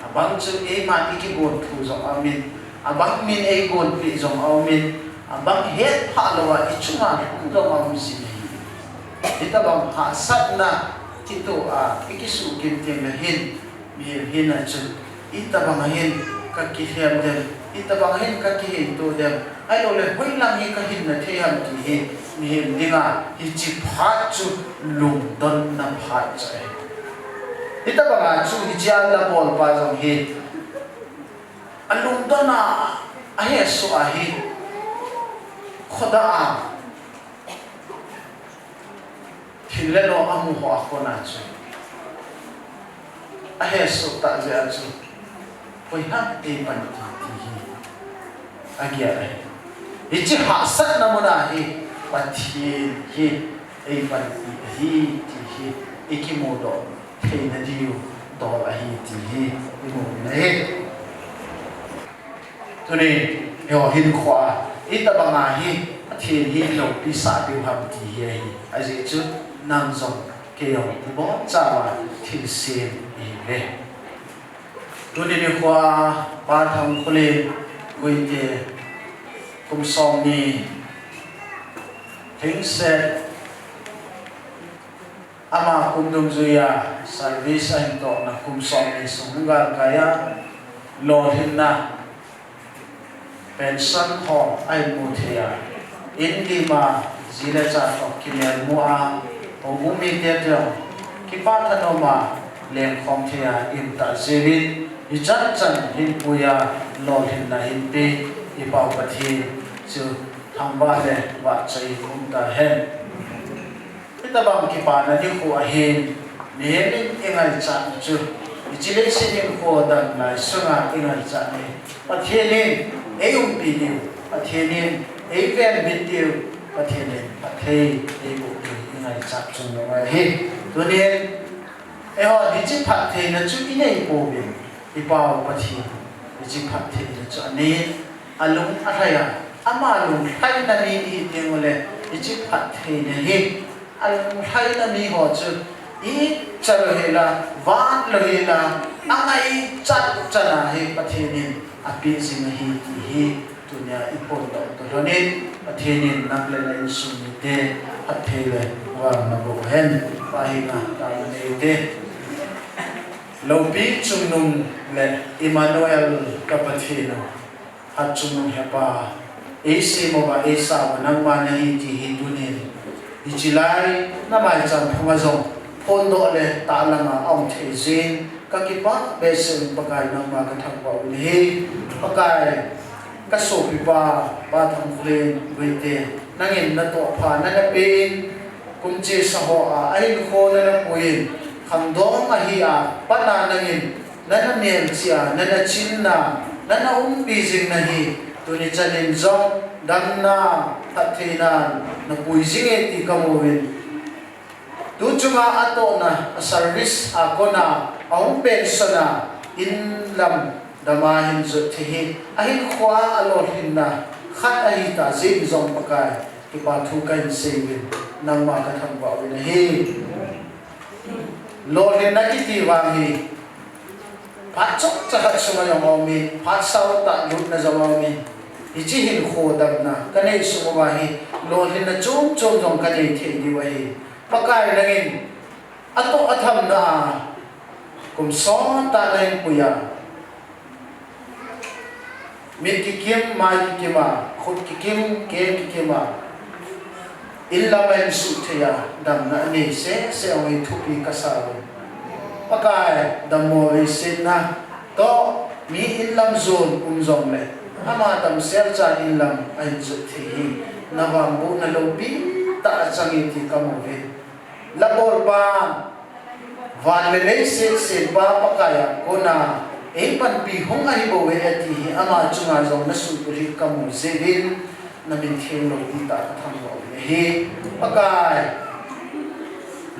Abang chu eiman ikigonthu jong aumin, abang min eigonpeh jong aumin, abang hetphah louva ichunga lhung jong aum jin ahi. Hitobang hahsatna kitoh a ikisuhgim tengle hin, mihem hina chun, itobang a hin kakilhem dem, itobang a hin kakiheito dem, ahiloule hoilang hi kahinna thei ham ti hi mihem dinga hiche phat chu lungdonna phat chu ahi. Hitobanga chu hichea la bolpa jong hi alungdon a, ahesoh a hi, khodah a thil le lo amu ho a kona chu ahesoh tah jeh a chu, hoiham eipanpi ti hi agel ahi. Hiche hahsatna muna hi Pathen hi eipanpi ahi ti hi ikimudoh theina diu dol ahi ti hi imu u ahi. Tuni, eiho hinkhoa, itobanga hi Pathen hi loupi sah diu ham ti hi ahi. Ajeh chu nang jong kei jong ibonchauva thilsem ihiuve. Tuni nikhoa Pa Thangkholen Guite kum somni lhingset, ama kum dungjuia service ahin tohna kum somni sung hung galkai a, lolhinna, pension ho ahin mu thei a, in lima ji le cha toh kimelmu a, houbung mite toh kipah thanom a lengkhom thei a ium tah jiuvin, ichan chan hinpuia lolhinna hinpe i Pau Pathen chu thangvah le vahchoi um tahen. Hitobang kipana nikho ahin, mihem in ingaichat u chu, hiche leiset hinkho dang lai sunga ingaichat u hi, Pathen in eiumpi diu, Pathen in eivenbit diu, Pathen in phatthei eiboh diu ingaichat chungnung ahi. Tunin, eiho hiche phattheina chu inei pouvin, i Pau Pathen hiche phattheina chu anei, alung alhai a, ama lunglhaina mi ihi tengule, hiche phattheina hi alunglhaina miho chu icha louhela, vat louhela, angaichat chan a hi Pathen in apeh jing ahi ti hi tunia iphondoh toh lhonin, Pathen in nang le na insung mite phatthei le vangna boh hen. Pa henga tao nanei ute. Loupi chungnung le Emmanuel ka Pathen u, hatchungnung hepa, eisem uva eisao uva nangma nahi ti hi tunin, hiche lai na maicham phunga jong phondoh le tahlang a aum thei jin, kakipah behseh in Pakai nangma kathangvah u ahi. Pakai, kasopipa Pa Thangkholen Guite, nangin natohpha nana pen, kum chesa hoa ahinkho nana puiyin, khangdong ahi a pat a nangin nana melchih a, nana chinna, nana umpi jingna hi, tuni chanin jong, damna, phattheina, napui jinge ti kamu uvin. Tu chunga atohna, a service a kona, ahung pension a, in lam dama hin jot thei hi, ahinkhoa alolhinna, khat ahita jeh in jong Pakai, kipa thu kahin sei uvin, nangma kathangvah uvin ahi. Lolhinna kiti vang hi, phat chomcha khat sunga jong aumin, phat sao tah lutna jong aumin, hiche hinkho damna, kanei sung uva hi, lolhinna chom chom jong kanei thei diu ahi. Pakai nangin, atoh athamna a, kum sot tah nahin pui a, mit kikim, mai kikim a, khut kikim, keng kikim a, in lam a in suh thei a, damna anei sese u hi thupi kasa uve. Pakai, dammo veisetna toh, mi in lam jon um jongle, ama damsel chan in lam ahin jot thei hi, navangbohna loupi tah achang e ti kamu uve. Labolpa, van le leiset sempa Pakai a kona, eipanpi hung ahi bouve ati hi, ama chunga jong nasuhbulhit kamu jeh uvin, namin theng loupi tah kathangvah uvin ahi. Pakai,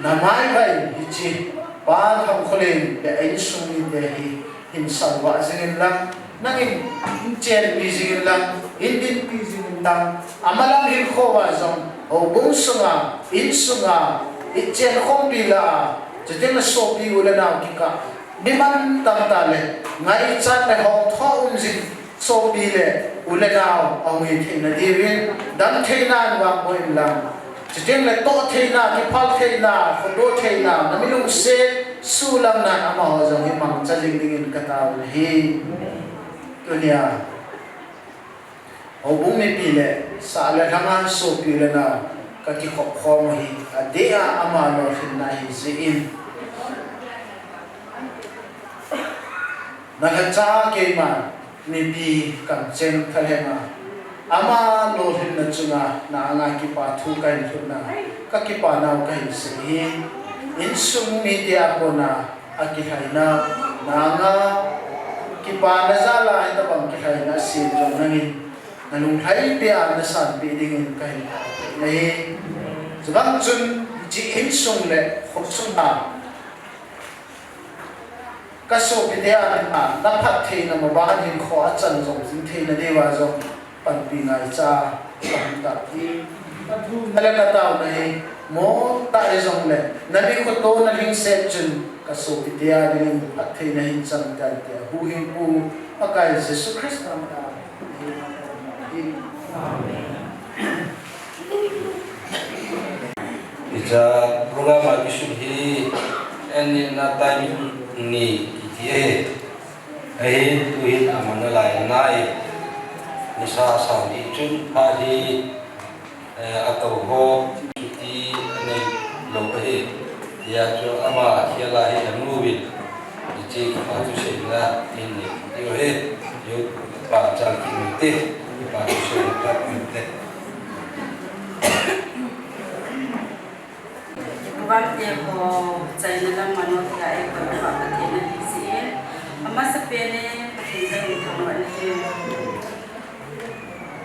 namaivah in hiche, Pa Thangkholen le a insung mite hi, hin salvah jingin lang, nangin, in chenpi jingin lang, in dinpi jingin lang, amalam hinkho uva jong, houbung sunga, in sunga, in chenkhompi lah a, chutengle sopi u le nao kikah, mi mantam tah le, ngaichat le hongtho um jing, sopi le u le nao ahung hi theina diuvin, damtheina in vangboh in lang. Chutengle toh theina, kiphal theina, khoto theina, nami lungset suhlamna in amaho jong hi mangcha jing dingin katao ahi. Tunia, houbung mipi le, sah le lhanga sopi u le nao, kakikhop khom u hi, adeh a ama lolhinna ahi jeh in. Nalhacha keiman, mipi kamcheng thalheng a, ama lolhinna chunga, na anga kipa thu kahin lhutna, kakipa nau kahin sei hi, insung mite a kona, akilhaina, na anga, kipana jal a hitabang kilhaina asem jong nangin, nalunglhai peh a nasanpeh dingin kahin thum ahi. Chubang chun, hiche insung le khosung a, kasopite a dinga, naphattheina mabang hinkho achan jong jing theina diuva jong, panpi ngaicha, panpi tah ti. Kathumna le kataona hi, mo tah hijongle, nami khoto nalhingset chun, kasopite a dingin phattheina hin chang tan tia, huhhingpu, Pakai Jesu Christa min a. Hiche program a kisun hi, ani na time ni kiti e. Ahin tuhin aman nalai nai. Nisa sang ni chun pha hi, eh, ato ho kiti anei lou ahi. Hijeh chun ama khel a hi anu uvin. Hiche kipa thuseina in nei diu ahi. Yu pa chang kit ute. Kipa thuseina kit ute. Program te ho chaina lam a notla eikoi uva Pathen ahi jeh in. Amasapen in Pathen kahin thangvah in ahi.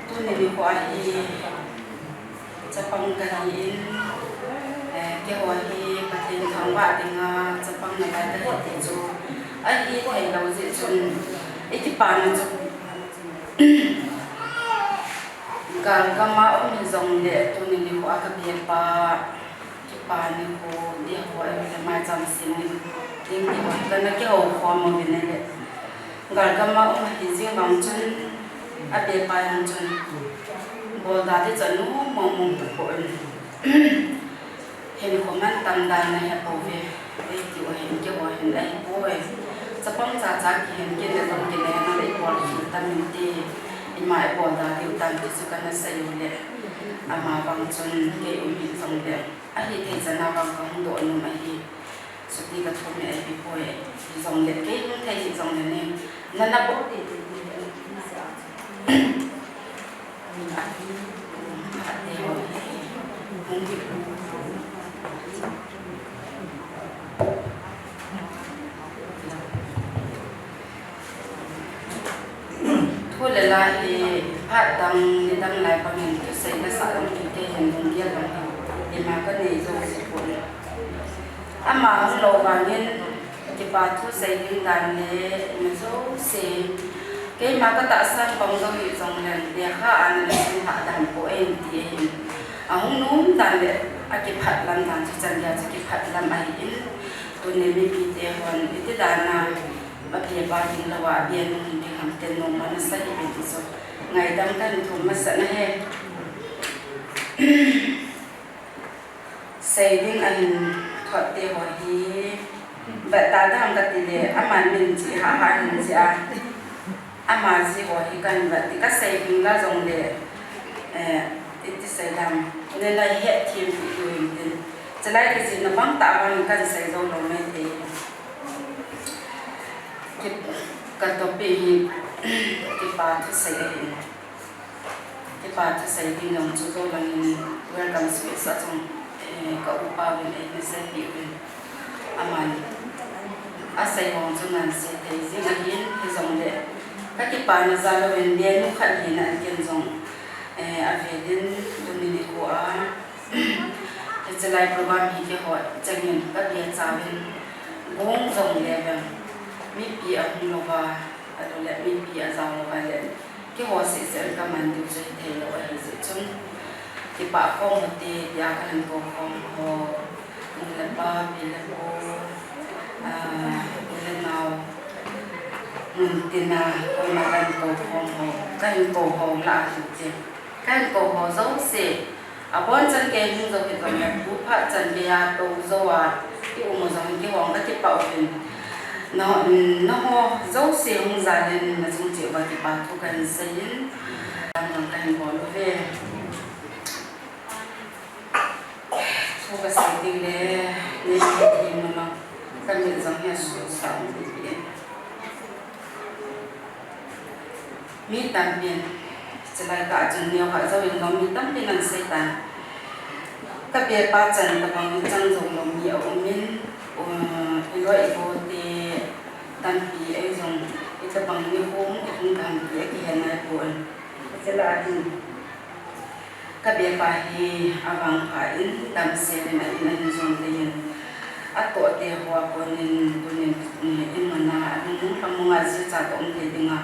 Tuni nikho a hi chapang kahin, eh, keiho hi Pathen thangvah dinga chapang nalai kahi ti chu ahithei lou jeh chun, i kipana chu galgam a um hijongle tuni nikho a kabepa kipa nikho, nikho ahile maicham sem ding nikho kana kihou khom uvin ahile. Galgam a um ahi jing vang chun, abepa jong chun, bol da ding chu anom mong mong tapon. Hinkho mantam dan ahipouve, eiti u hin, keiho hin ahipoi. Chapang chacha kihin, kei le jong kei le jong ibol khel tam inte, ima ibol da diu tam ti chu kana sei u le. Ama vang chun, kei um hih jongle, ahithei chan a vang kahung doh nom ahi. Chuti kathum e, eipipoi, hijongle, kei hung thei hijongle ni, nana bol tei tei ni, Ahi, phat dang, nidang lai bangin, thusei nasah lam kiti hin lunggel lam hi, ima kanei jou jipoi. Ama hung lou vangin, kipa thu sei ding dan le, ima jouse. Keima katahsan bang jou hih jongleng, lekha ana lesen lhah dan poi ti ahin. Ahung nom dan le, akiphat lam dan chu chan geiya chu kiphat lam ahin. Tuni mipite hon, iti dan a, Abia pa ding lou a, abia nung ding ham ten nung ma nasa hih in ti chu. Ngaidam kahin thum masat na ahi. Sei ding ahin thot te ho hi. Vet ta dam kati le, aman min chi ha ha hin chi a. Ama ji ho hi kahin vet ti kasei ding la jongle, eh, iti sei dam. Nena hethem ti u hin tin. Chulai kijihna bang tah vang kahin sei jou lou mai thei. Ki, ka topic hi, kipa thusei ahi. Kipa thusei ding jong chu jou langin welcome speech a chung, eh, ka upa uvin eina seipeh uvin. Aman, asei vang chu ngan sei thei jing ahin, hijongle, ka kipana jal uvin, bia nu khat hina in ken jong, eh, avel in, tuni nikho a, Hichelai program hi keiho chengin ka bia chauvin, gong jongle vang, mipi ahung louva, ahilou le mipi ajao louva le, keiho seh seh in ka man diu chu hithei lou ahi jeh chun, kipah khom u hite tia kahin kou khom ho, nu le pa, pi le pu, ah, u le nao, mun tina, koima kahin kou khom ho, kahin kou ho lah a hite. Kahin kou ho jouse, abonchan kei hung jou hih jongle, tu phat chan geiya tou jou a, i um u jong kihong ka kipah uvin. Na, nangho jouse hung jal in nachung cheh uva kipa thu kahin sei in, tam jong kahin bol uve. Thu kasei ding le, nei thei thei mama, ka mit jong hi asuhsah um pipi e. Mi tampin, chulai kah a chun neokhat jouvin jong mi tampin ana sei tan. Ka bia pa chan tabang in chang jou lou mi aum in, um, i loi i gol te tampi ei jong, itobang nikho hung kihung ding ham ti akihe nai pon. Chulai hin. Ka bia pa hi avangpha in damsel in a in ahin jon tei in, atoh te ho a kon in tunin, eh, in mun a alungmong lhamong a jicha toh um thei ding a,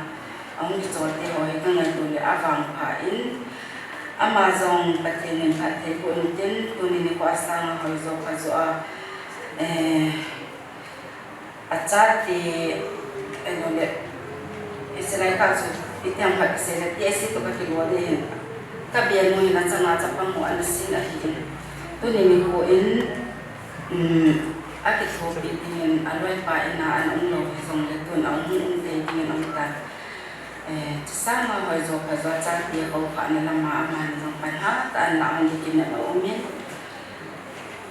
ahung kichol te ho hi ka ngaito le avangpha in, ama jong Pathen in phatthei boh in tin, tuni nikho a sang a hoijo phajo a, eh, Achate, ahilou le, hiche lai kah chu, itiham khat kisei le, T S C toh kakilo ding ahin. Ka bianu hin achanga chapang ho ana sin ahin. Tuni nikho in, um, akithopi dingin, aloipa in a ana um lou hijongle, tun a um, um tei dingin aum tan. Eh, chusanga hoijo phajo a chate koukhahna lama aman jong pan hatah a ana um dingin ana um in.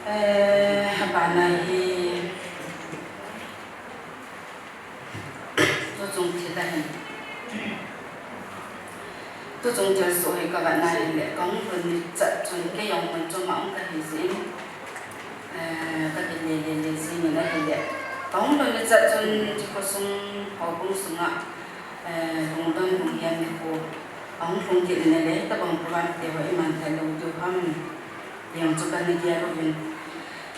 Eh, abana hi, tuchung thil ahin. Tuchung thilsoh hi kavet na hile, kahung lhun ni chat chun kei jong mun chom a um kahi jeh in, eh, kakile le le jing in ahile. Kahung lhun ni chat chun, hiche khosung, houbung sunga, eh, lungdon lunghem nikho ahung lhung kit in ahile, hitobang program te ho iman thei lou diu ham. Jeng chu kana gel uvin,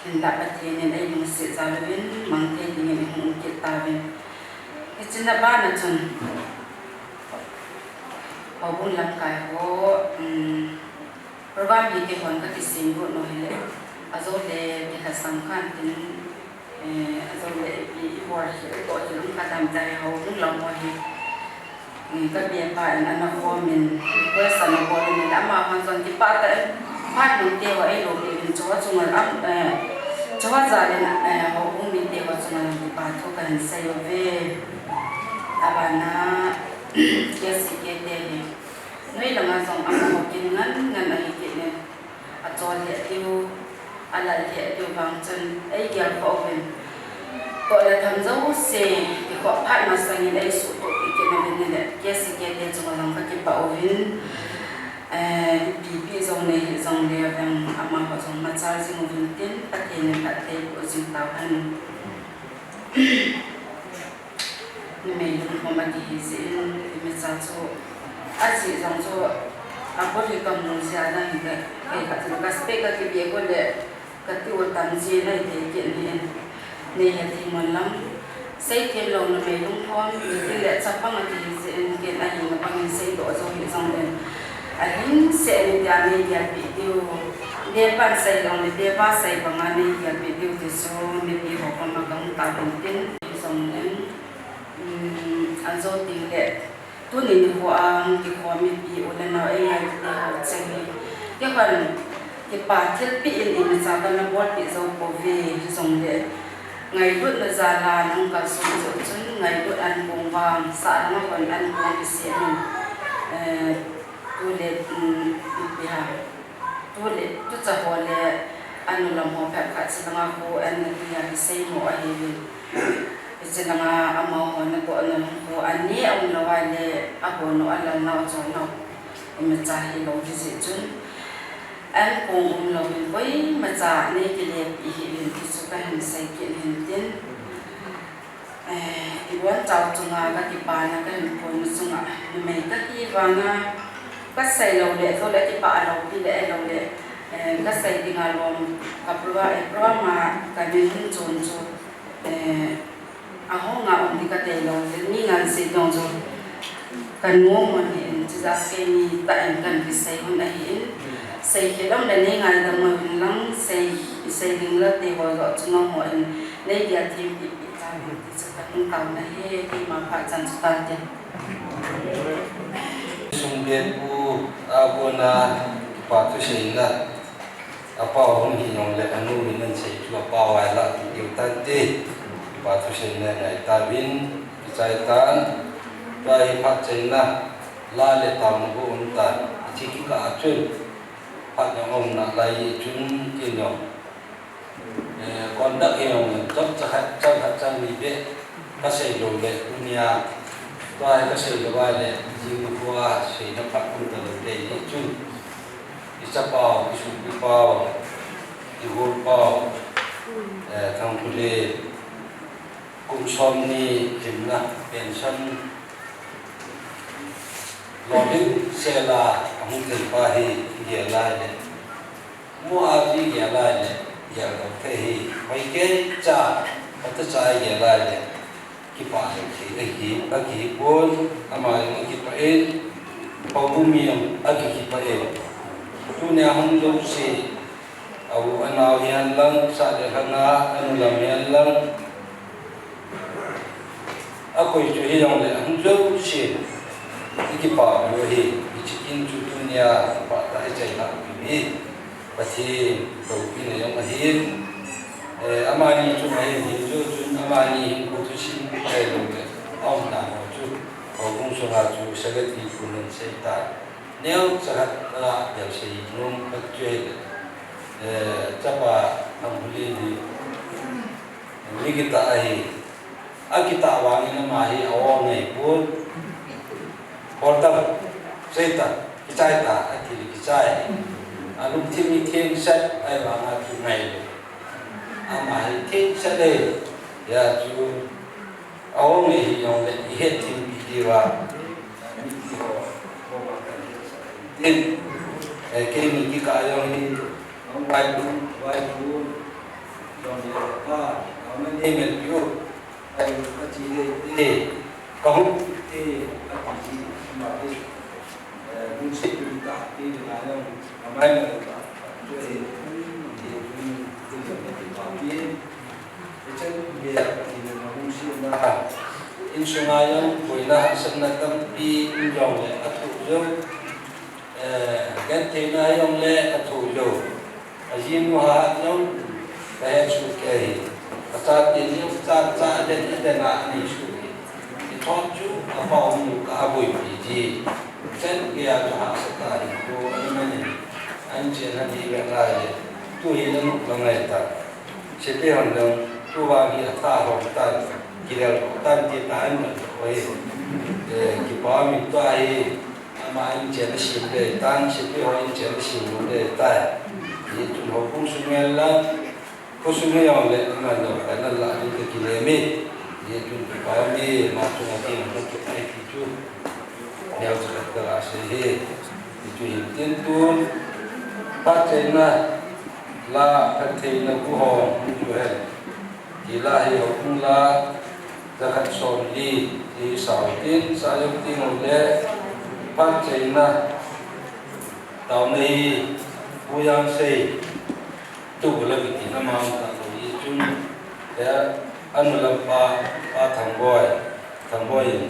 hinla Pathen in eilungset jal uvin, mang thei dingin ihung um kit tauvin. Hiche na bana chun, houbung lamkai ho, um, program hi keihon kakisem got u hile, ajole kilhasam khan tin, Eh, ajole i, i bol hi, i bol hi um kha tam tai ho, hung lam ho hi. Eh, ka bia pa in ana khom in, request ana bol in, amahon jong kipah tah in, phat nung te ho eilopi uvin, chuho chunga, am, eh, chuho jal in, eh, houbung mite ho chunga kipa thu kahin sei uve. Abana, K C K te hi, noi langa jong amaho kin ngan ngan ahi kit in. Achol lheh diu, alal lheh diu vang chun, eigel kha uvin. Toh le tham jouse, kikhoh phat masangin eisuhtoh kit uvin ahile, K C K te chunga jong kakipah uvin. Eh, ipi ipi jong nei hih jongle vang amaho jong machal jing uvin tin, Pathen in phatthei boh jing tauhen. Numei lungkham akihi jeh in, imacha chu Ajeh jong chu abul hi kamu jeh a dang hile, kei khat chu ka spec kakibe ko le, kati u tam jeh in ahithei kit ahin, nei hethem un lang. Seithem lou numei lungkham, hitin le chapang ati jeh in ken ahina bangin seidoh jou hih jongle, ahin seh in tia nei gelpeh diu. Depan sei jongle, depa sei banga nei gelpeh diu ti chu mipi ho koma kahung tao in tin, hijongle, um, ajo tengle, tuni nikho a hung kikhom mipi u le nao eingailute ho cheng hi, keiman kipa thilpeh in imacha kana bolpeh jou pouve, hijongle ngailutna jal a nahung kalson jeh chun ngailut ankong vang, sahlang a hon ankong kisem in, eh, tule, um, ipi ham, tule, tucha ho le anu lam ho phabep khat chulanga khu an nati a kisei mo ahiuvin. Hiche langa amaho natohna lungkho, ani aumlou a le, aho nao alal nao, acho nao, imacha hilou hijeh chun, ankong umlouvin koimacha nei kilepeh hih uvin ti chu kahin sei kit ahin tin. Eh, ibonchau chunga kakipana kahin phon u chunga, numei kahi vanga, kasei lou le, chule kipah lou pi le, ahilou le, eh, kasei dinga lom, kaprua, eh, proa ma, kamin hin chon chu, eh, ahonga um di kadei lou le, mi ngan sei dong chu, kanom un ahin, chujeh a keini tah in kahin kisei un ahin, sei khel um le nei ngaidam uvin lang, sei, sei ding late ho joh chu nangho in nei gelthempeh peh tan ti chu kahung taona ahi, keima phat chan chu tante. Sung le pu a kona kipa thuseina apao hung hi jongle anu in ahin sei chu apao a ilah diu tante. Kipa thuseina ngai tauvin, kichai tan. Tua hi phat chaina, la le taona bou um tan. Hiche kikah a chun phat jong aum nalai chun kin jong, eh, conduct hi jong chomcha khat, chang khat chang ni beh kasei lou le, tunia tua hi kasei lou a le, jing nikho a seina phat um talou ding ahi chun, ichapau, isopipu, ihulpau, eh, Thangkhule, kum somni lhinna pension lolhing sela ahung thei pa hi igel a le, mo a chu igel a le, geldoh thei hi, hoikeicha, phatecha igel a le, kipah lou thei ahi, akipah pon, ama jong akipah in, houbung mi jong akikipah in. Tunia hung jouse, a u anao hihen lang, sah le lhanga, anu lam hihen lang, akoi chu hijongle ahung jouse, ikipah u ahi. Hiche kin chu tunia phatah a ichailhah u hi Pathen loupina jong ahin, eh, amani chunga hin, hin jou chun amani hinkho thusim ahiloule aumna ho chu, houbung sunga chu sagati phun in sei tan. Neocha khat a bel sei nom khat chu ahile, eh, chapa Thangkhule hi mi kitah ahi. Akitah vangin ama hi a-o ngei pon. Hol tan, sei tan, kichai tan, atile kichai. Alungthim hi thengset ahivanga chu ngailou. Ama hi thengset ahi. Hijeh chun a-o ngei hijongle ihet thempi diuva, tin, eh, keini kikah a jong hi, vaipu, vaipu, jong hi, a, a, ma nei melpiu, ai, achi dei te, kahung te, ati ji, ama te, eh, lungset tu ta, te, na jong, amai melpa, tu, eh, te, tu, tu, tu, tu, tu, tu, Hichan geiya Pathen in ahung sena, insunga jong boina hahsatna tampi um jongle athoh jou, eh, gentheina jongle athoh jou, ajinu hahat jong kahet soh kei ahi, achaten jong cha cha aden aden a anei soh kei. Ithot chu apa um nu kah a aboipi ji. Hichan geiya chu hahsa tah in, tu ahi manin, ahin chenna ding ivet ngai le, tu hi nanop ngai ta. Sepai hon jong, tu vang hi atha hom tan, kilel tan ti ta an man ko hi. Eh, kipa min tua hi, ama in chen a sim le tan, sepai ho in chen a sim le tai. Hi tun ho kung sung el la, kung sung el le, ama jong ka na la ni ka kile mi. Hi tun kipa mi, ma tu na ki na ki ai ki chu. Neo chu ka la sei hi. Hichu hin tin tun phatcheina la phattheina gu ho chu hen. Hi la hi ho kum la jakhat som li hi sao tin sa jong tin ho le phatcheina taona hi pu yang sei. Tu la kiti na ma ta lo i chun, ya, anu lam pa, pa Thangboi, Thangboi in,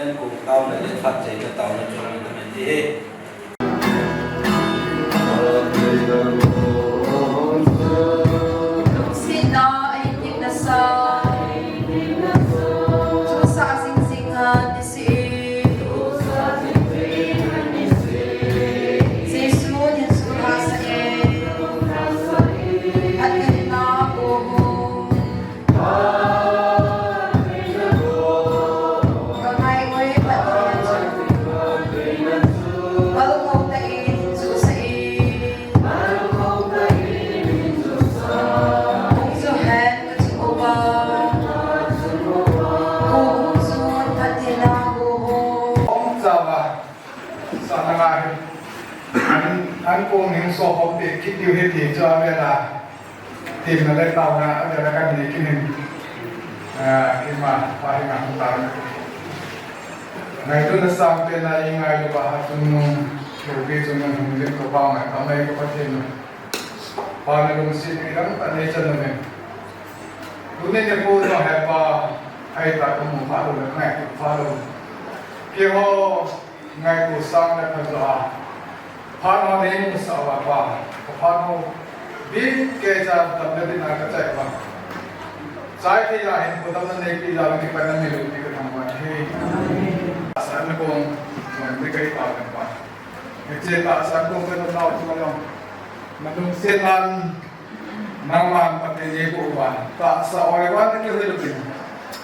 en kum kau na le phatcheina taona chun na men ti he. Sina ai kit na sa. Chu sa sing sing a ni si. Sa na ngai. An, an kong ning so hom pe kit diu he ti chu a ve la. Ti na le tao na a ve la kan ni kin hin. A, ki ma, pa hi ma hung tao na. Ngai tu na sang pe na i ngai lu ba ha tu nu. Lu bi tu nu hung lim ko pa ngai, pa ngai ko pa ti nu. Pa na lung si pi dang ta nei chan nu me. Tu ni ne ko no he pa, ai ta ko mu pa lu na ngai tu pa lu. Ki ho, Ngaitu sang le pha jo a. Phat ho nei mu sa va pa. Ka phat ho. Bi ke cha tam le bi na ka chai va. Chai ke ya hin ko tam na nei ki ya ni pa na ni lu ni ka tham va hi. Sa na ko. Ni kai pa na pa. Ni che ta sa ko ko na na tu ma yong. Ma lungset nan nangman Pathen nei ko va. Ta sa oi va ni ke hui lu ni.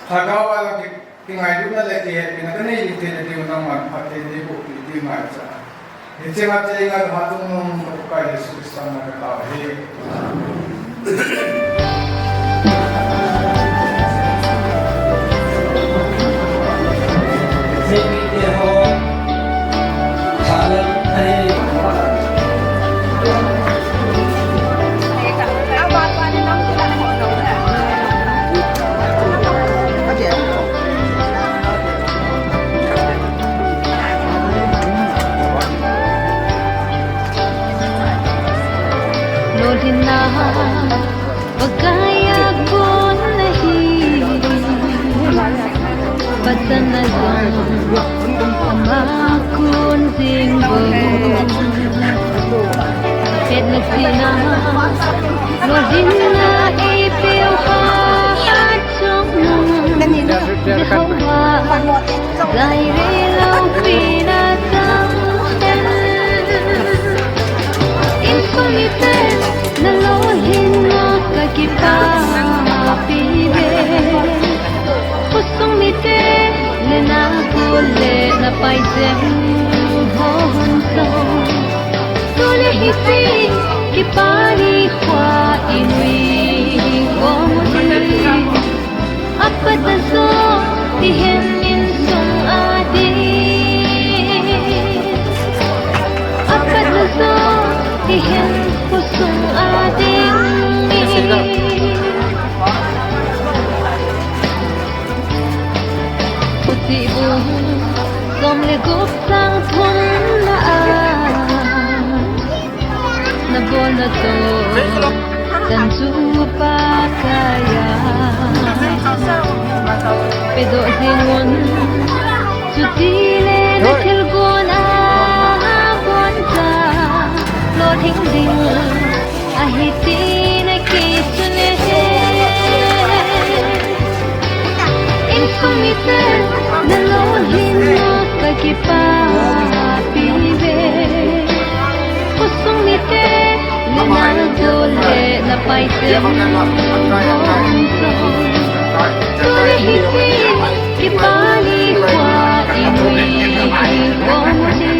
Tha ga va la ki Kingailutna le kihepina kanei ding thei na diu nangman Pathen in eiboh peh ding ngaicha. Hiche nga chei ngai hatong nung Pakai Jesu Christa min a katao ahi. Lolhinna Pakai a kon ahi, Pathen a jong ama kon jing bou. Hetna chihna, lolhinna eipeu khat jong, Jehovah Jireh loupina chang hen. Insung mite, nalolhinna kakipah pi uve. Khosung mite, le nagol le napaisem hon jong. Tule hiche kipa nikho a inui bom uti. Apat a jo hihen insung a ding. Apat a jo hihen khosung a ding. Khuti bu som le gup sang thum na a. Nabolna toh chan chu Pakai a pedoh jing un. Chutile nathilgon a boncha lolhing ding ahi ti nakisune. Insung mite, nalolhinna kakipah pi uve. Khosung mite, le nagol le napaisem hon jong. Tule hiche kipa nikho a inui bom uti.